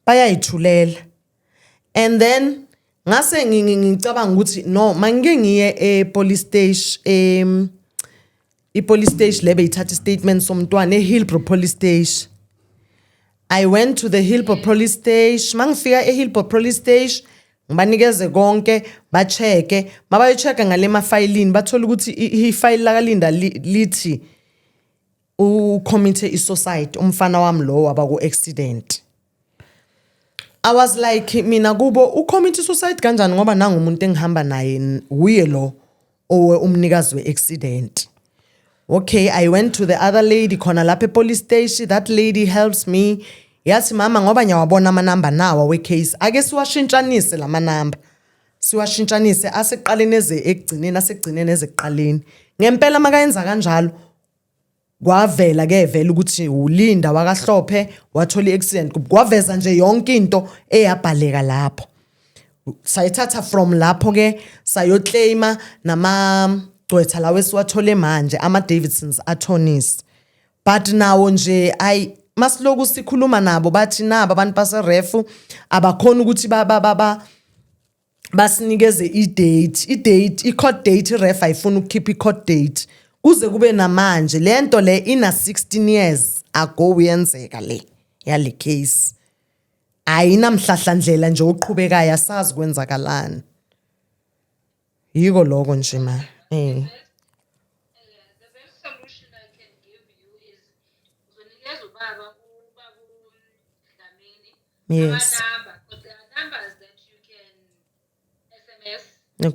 bayayithulela. And then ngase ngicabanga ukuthi no, mangike ngiye e police station, i police station lebe ithatha statement somntwana, eHillbrow police station. I went to the Hillbrow police station. Mangifika eHillbrow police station ngibanikeze konke, ba-check-e, mabayochecka ngale mafayilini, bathola ukuthi ifayili lakaLinda lithi Ucommit i-suicide umfana wami lo waba ku-accident. I was like, mina kubo, ucommit suicide kanjani, ngoba nanga umuntu engihamba naye uye lo owe umnikazi we-accident. Okay, I went to the other lady khona lapha e-police station. That lady helps me, yathi, "Mama, ngoba ngiyawabona amanamba nawa we-case, ake siwashintshanise la manamba, siwashintshanise asekuqaleni eze ekugcineni, asekugcineni eze ekuqaleni." Ngempela makayenza kanjalo, kwavela ke vele ukuthi uLinda wakaHlophe wathola i-accident. Kwaveza nje yonke into eyabhaleka lapho. Sayithatha from lapho ke, sayoclaima namagcwetha lawo esiwathole manje, ama-Davidsons Attorneys, but nawo nje ayi, masiloku sikhuluma nabo bathi nabo abantu baserefu abakhona ukuthi ba ba ba, ba basinikeze i-date, i-court date. I-ref ayifuna ukukhipha i-court date kuze kube namanje. Le nto le ina 16 years ago yenzeka le yale case, ayinamhlahlandlela nje oqhubekayo, asazi kwenzakalani. Yiko lokho nje ma. The best solution I can give you is uzonikeza ubaba uDlamini amanamba, because there are numbers that you can SMS. There are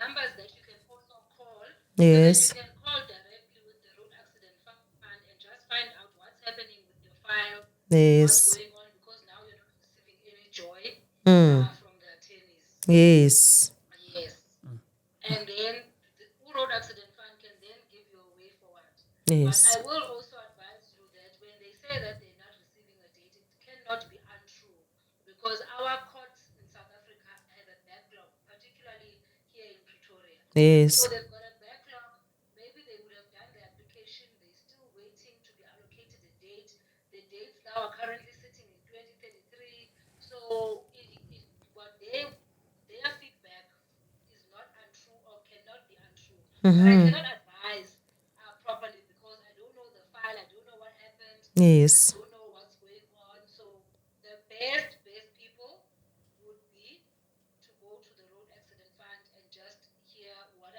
numbers that you can also call. So that you can call directly with the Road Accident Fund and just find out what's happening with your file, what's going on, because now you're not receiving any joy from the attorneys. Yes. And then the Road Accident Fund can then give you a way forward. But I will also advise you that when they say that they're not receiving a date, it cannot be untrue because our courts in South Africa have a backlog, particularly here in Pretoria. So they've got a backlog. Maybe they would have done the application. They're still waiting to be allocated a date. The dates now are currently sitting in 2033. So it, what they their feedback is not untrue or cannot be untrue. But I cannot advise properly because I don't know the file. I don't know what happened. I don't know what's going on. So the best people would be to go to the Road Accident Fund and just hear what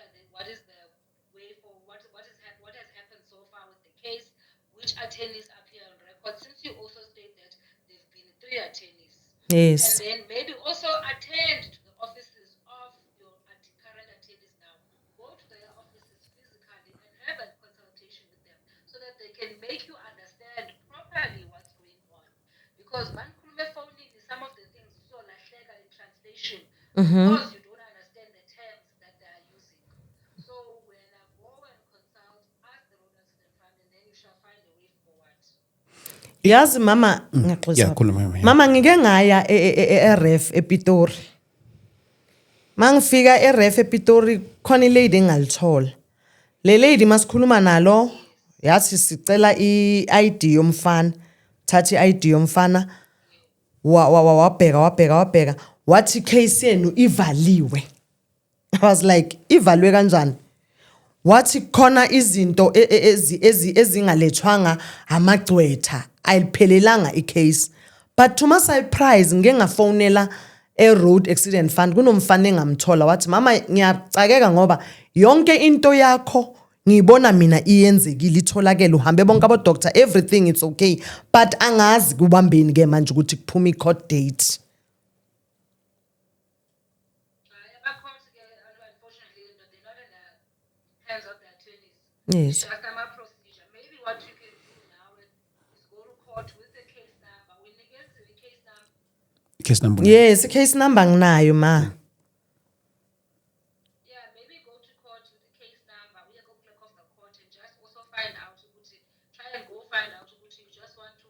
is the way for what has happened so far with the case, which attorneys appear on record. Since you also state that there've been three attorneys. And then maybe also attend to the offices of your current attorneys now. Go to their offices physically and have a consultation with them so that they can make you understand properly what's going on. Because manikhuluma efonini, some of the things zizolahleka in translation because you don't understand the terms that they are using. So when I go and consult, ask the Road Accident Fund, and then you shall find a way forward. Yazi mama, ngiyaxolisa. Yeah, khuluma, mama, yeah. Mama, ngike ngaya e-ref ePitori. Mangifika e-ref ePitori, khona ilady engalithola. Le lady masikhuluma nalo yathi sicela i-ID yomfana. Thatha i-ID yomfana, wabheka wabheka wabheka, wathi case yenu ivaliwe. I was like, "Ivalwe kanjani?" Wathi khona izinto ezingalethwanga amagcwetha, ayiphelelanga icase. But to my surprise, ngike ngafonela e-Road Accident Fund, kunomfana engamthola, wathi, "Mama, ngiyacakeka ngoba yonke into yakho ngiyibona mina iyenzekile, itholakele, uhambe bonke abo-doctor, everything it's okay, but angazi kubambeni ke manje ukuthi kuphume i-court date." Ama-courts ke, unfortunately, they're not in the hands of the attorneys. It's just ama-procedure. Maybe what you can do now is go to court with the case number. Unikeze i-case number. Case number. Yes, i-case number nginayo ma. Yeah, maybe go to court with the case number. We go clerk of the court and just also find out ukuthi, try and go find out ukuthi you just want to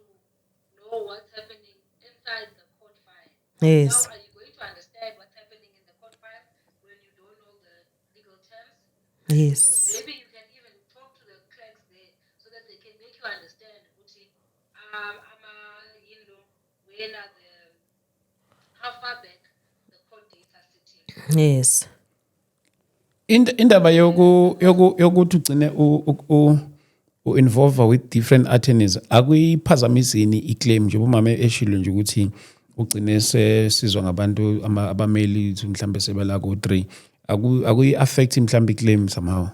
know what's happening inside the court file. Now, are you going to understand what's happening in the court file when you don't know the legal terms? Yes. So maybe you can even talk to the clerks there so that they can make you understand ukuthi ama yini lo, when are the how far back the court dates are sitting. Indaba yokuthi ugcine u involve with different attorneys akuyiphazamisini iclaim, nje umama eshilo nje ukuthi ugcine sesizwa ngabantu abameli ukuthi mhlambe sebela ku 3, akuyi affect mhlambe iclaim somehow? No,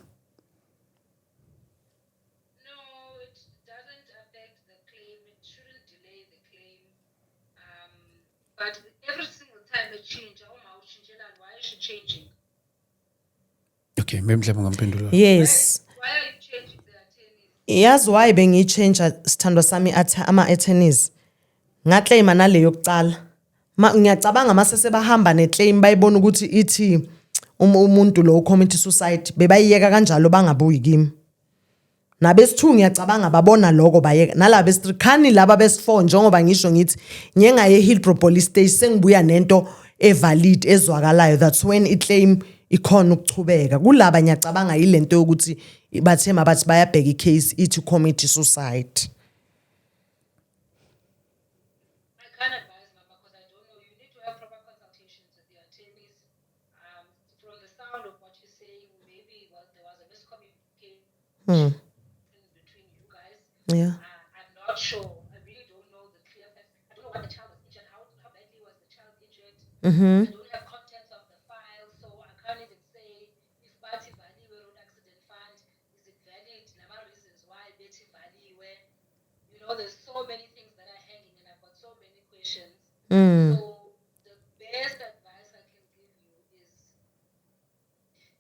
it But every single time etshintsha, uma ushintshelani, why is she changing? Okay, maybe mhlawumbe ungamphendula. Yes. Why are you changing the attorneys? Yazi why bengiyichange, sithandwa sami, ama-attorneys? Ngaclaima nale yokucala. Ngiyacabanga mase sebahamba neclaim, bayibona ukuthi ithi umuntu lo commit suicide, bebayiyeka kanjalo, bangabuyi kimi. Nabesi-2 ngiyacabanga babona lokho, bayeka. Nalaba besi-3 khani, laba besi-4, njengoba ngisho ngithi ngiye Hillbrow Police Station, sengibuya nento evalid ezwakalayo, that's when iclaim ikhona ukuchubeka kulaba. Ngiyacabanga yilento yokuthi bathe mabathi bayabheka icase, ithi commit suicide. I can't advise, Mama, because I don't know. You need to have proper consultations with the attorneys. From the sound of what you're saying, maybe there was a miscommunication between you guys. I'm not sure. I really don't know the clear facts. I don't know what the child was injured. How badly was the child injured? I don't have contents of the file, so I can't even say if bathi ivaliwe road accident fund, is it valid? Nama reasons why bethi ivaliwe. There's so many things that are hanging, and I've got so many questions. So the best advice I can give you is,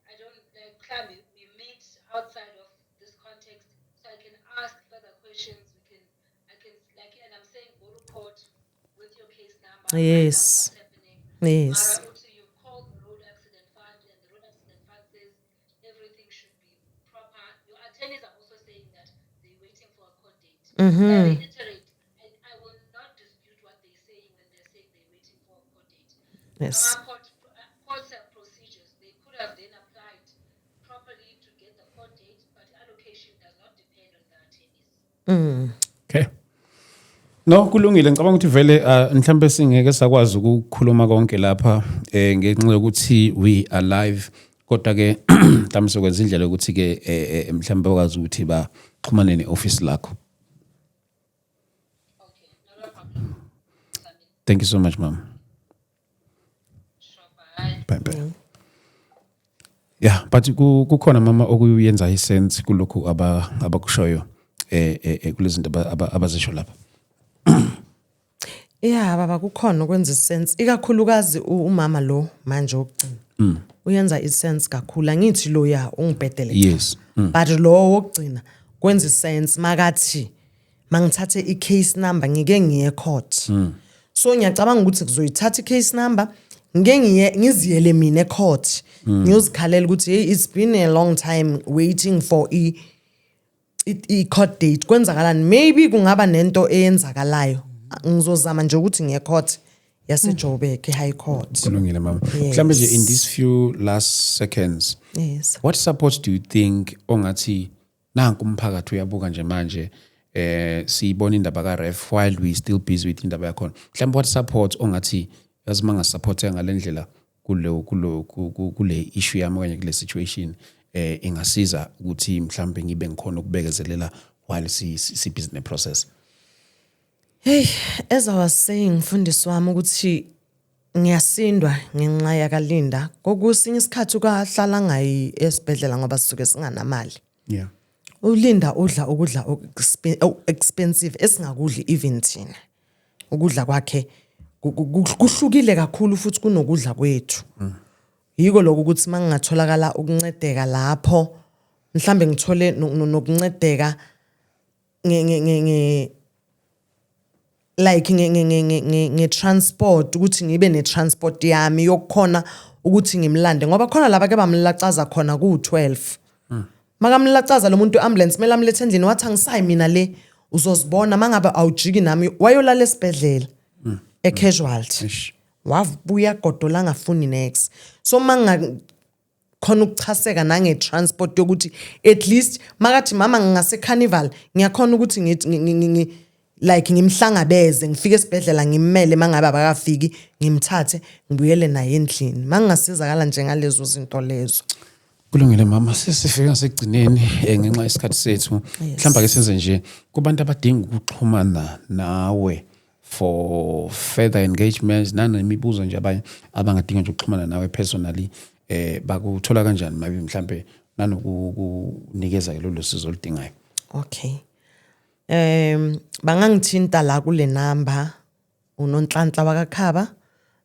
I don't like, mhlambi we meet outside of this context so I can ask further questions. We can I can like, and I'm saying go to court with your case number, find out what's happening. Mara uthi you've called the road accident fund and the road accident fund says everything should be proper. Your attorneys are also saying that they're waiting for a court date. I reiterate, I will not dispute what they're saying when they're saying they're waiting for a court date. Our courts have procedures. They could have then applied properly to get the court date, but allocation does not depend on the attorneys. Okay. No, kulungile. Ngicabanga ukuthi vele mhlambe singeke sakwazi ukukhuluma konke lapha ngenxa yokuthi we are live, kodwa ke mhlambe sokwenza indlela yokuthi ke mhlambe bakwazi ukuthi baxhumane neoffice lakho. Okay, not a problem. Sami. Thank you so much, ma'am. Sure, bye. Bye bye. Yeah, but kukhona, mama, okuyenza isense kulokhu abakushoyo kulezi zinto abazisho lapha. Yeah baba, kukhona ukwenza isense, ikakhulukazi umama lo manje wokugcina uyenza isense kakhulu. Angithi lo ya ungibhedele cha. But lo wokugcina kwenza isense makathi mangithathe i-case number ngike ngiye court. So ngiyacabanga ukuthi kuzoyithatha i-case number, ngike ngiye, ngiziyele mina ecourt, ngiyozikhalela ukuthi hey, it's been a long time waiting for i-court date, kwenzakalani? Maybe kungaba nento eyenzakalayo. Ngizozama nje ukuthi ngiye court yaseJoburg, i-high court. Kulungile, mama. Mhlambe nje in these few last seconds, what support do you think ongathi nanku umphakathi uyabuka nje manje, siyibona indaba ka ref while we still busy with indaba yakhona, mhlawumbe what support ongathi yazi mangasupport ngalendlela kule issue yami okanye kule situation ingasiza ukuthi mhlawumbe ngibe ngikhona ukubekezelela while si busy ne process? Hey, as I was saying, mfundisi wami, ukuthi ngiyasindwa ngenxa yakaLinda. Kokusinye isikhathi ukahlala ngayi esibhedlela ngoba sisuke singanamali. ULinda udla ukudla expensive esingakudli even thina. Ukudla kwakhe kuhlukile kakhulu futhi kunokudla kwethu. Yiko lokho ukuthi mangingatholakala ukuncedeka lapho, mhlambe ngithole nokuncedeka nge nge nge nge like nge transport, ukuthi ngibe ne transport yami yokukhona ukuthi ngimlande, ngoba khona laba ke bamlacaza khona ku-12. Makamlacaza lo muntu, ambulance kumele amlethe endlini, wathi angisayi mina le, uzozibona mangabe awujiki nami. Wayolala esibhedlela e-casualty. Eish. Wabuya godola angafuni next. So manga khona ukuchaseka nange-transport yokuthi at least makathi mama ngingase carnival, ngiyakhona ukuthi ngithi like ngimhlangabeze, ngifike esibhedlela, ngimmele, mangabe abakafiki ngimthathe, ngibuyele naye endlini. Mangingasizakala nje ngalezo zinto lezo. Kulungile mama, sesifika ngasekugcineni ngenxa yesikhathi sethu. Mhlawumbe ake senze nje kubantu abadinga ukuxhumana nawe for further engagements nanemibuzo nje, abanye abangadinga nje ukuxhumana nawe personally, bakuthola kanjani, maybe mhlambe nanokunikeza ke lolu sizo oludingayo? Okay, bangangithinta la kule number. uNonhlanhla wakaKhaba,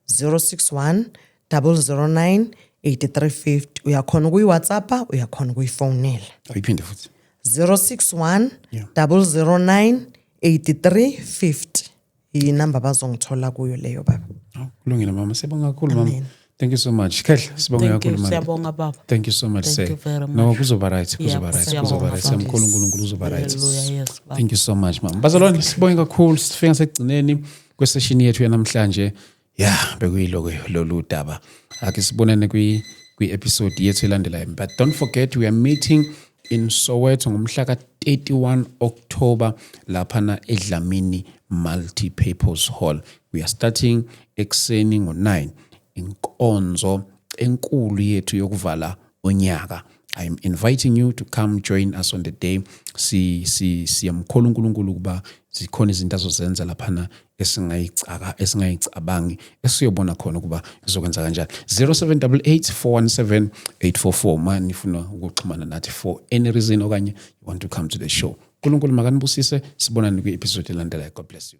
061 009 8350. Uyakhona ukuyi-WhatsAppa, uyakhona ukuyifonela. Ayiphinde futhi. 061 009 8350, inamba bazongithola kuyo leyo, baba. Oh, kulungile mama, siyabonga kakhulu mama. Thank you so much. Khehla, sibonga Thank you. kakhulu mama. Siyabonga, baba. Thank you so much, Thank sir. you very No, much. kuzoba right, kuzoba Yebo, right, siyabonga, kuzoba right. Siyamkhola uNkulunkulu, uzoba right. Hallelujah, yes, baba. Thank you so much, mama. Bazalwane, sibonge kakhulu, sifika sekugcineni kwesession yethu yanamhlanje. Yeah, bekuyiloko lolu daba. Ake sibonane kwi episode yethu elandelayo. But don't forget, we are meeting in Soweto ngomhla ka-31 October laphana eDlamini Multi-Purpose Hall. We are starting ekuseni ngo-9, inkonzo enkulu yethu yokuvala unyaka. I'm inviting you to come join us on the day. Si si siyamkhola uNkulunkulu ukuba zikhona izinto azozenza laphana esingayicaka esingayicabangi, esiyobona khona ukuba izokwenza kanjani. 0788 417 844 ma nifuna ukuxhumana nathi for any reason okanye you want to come to the show. uNkulunkulu makanibusise, sibonane kwi-episode elandelayo. God bless you.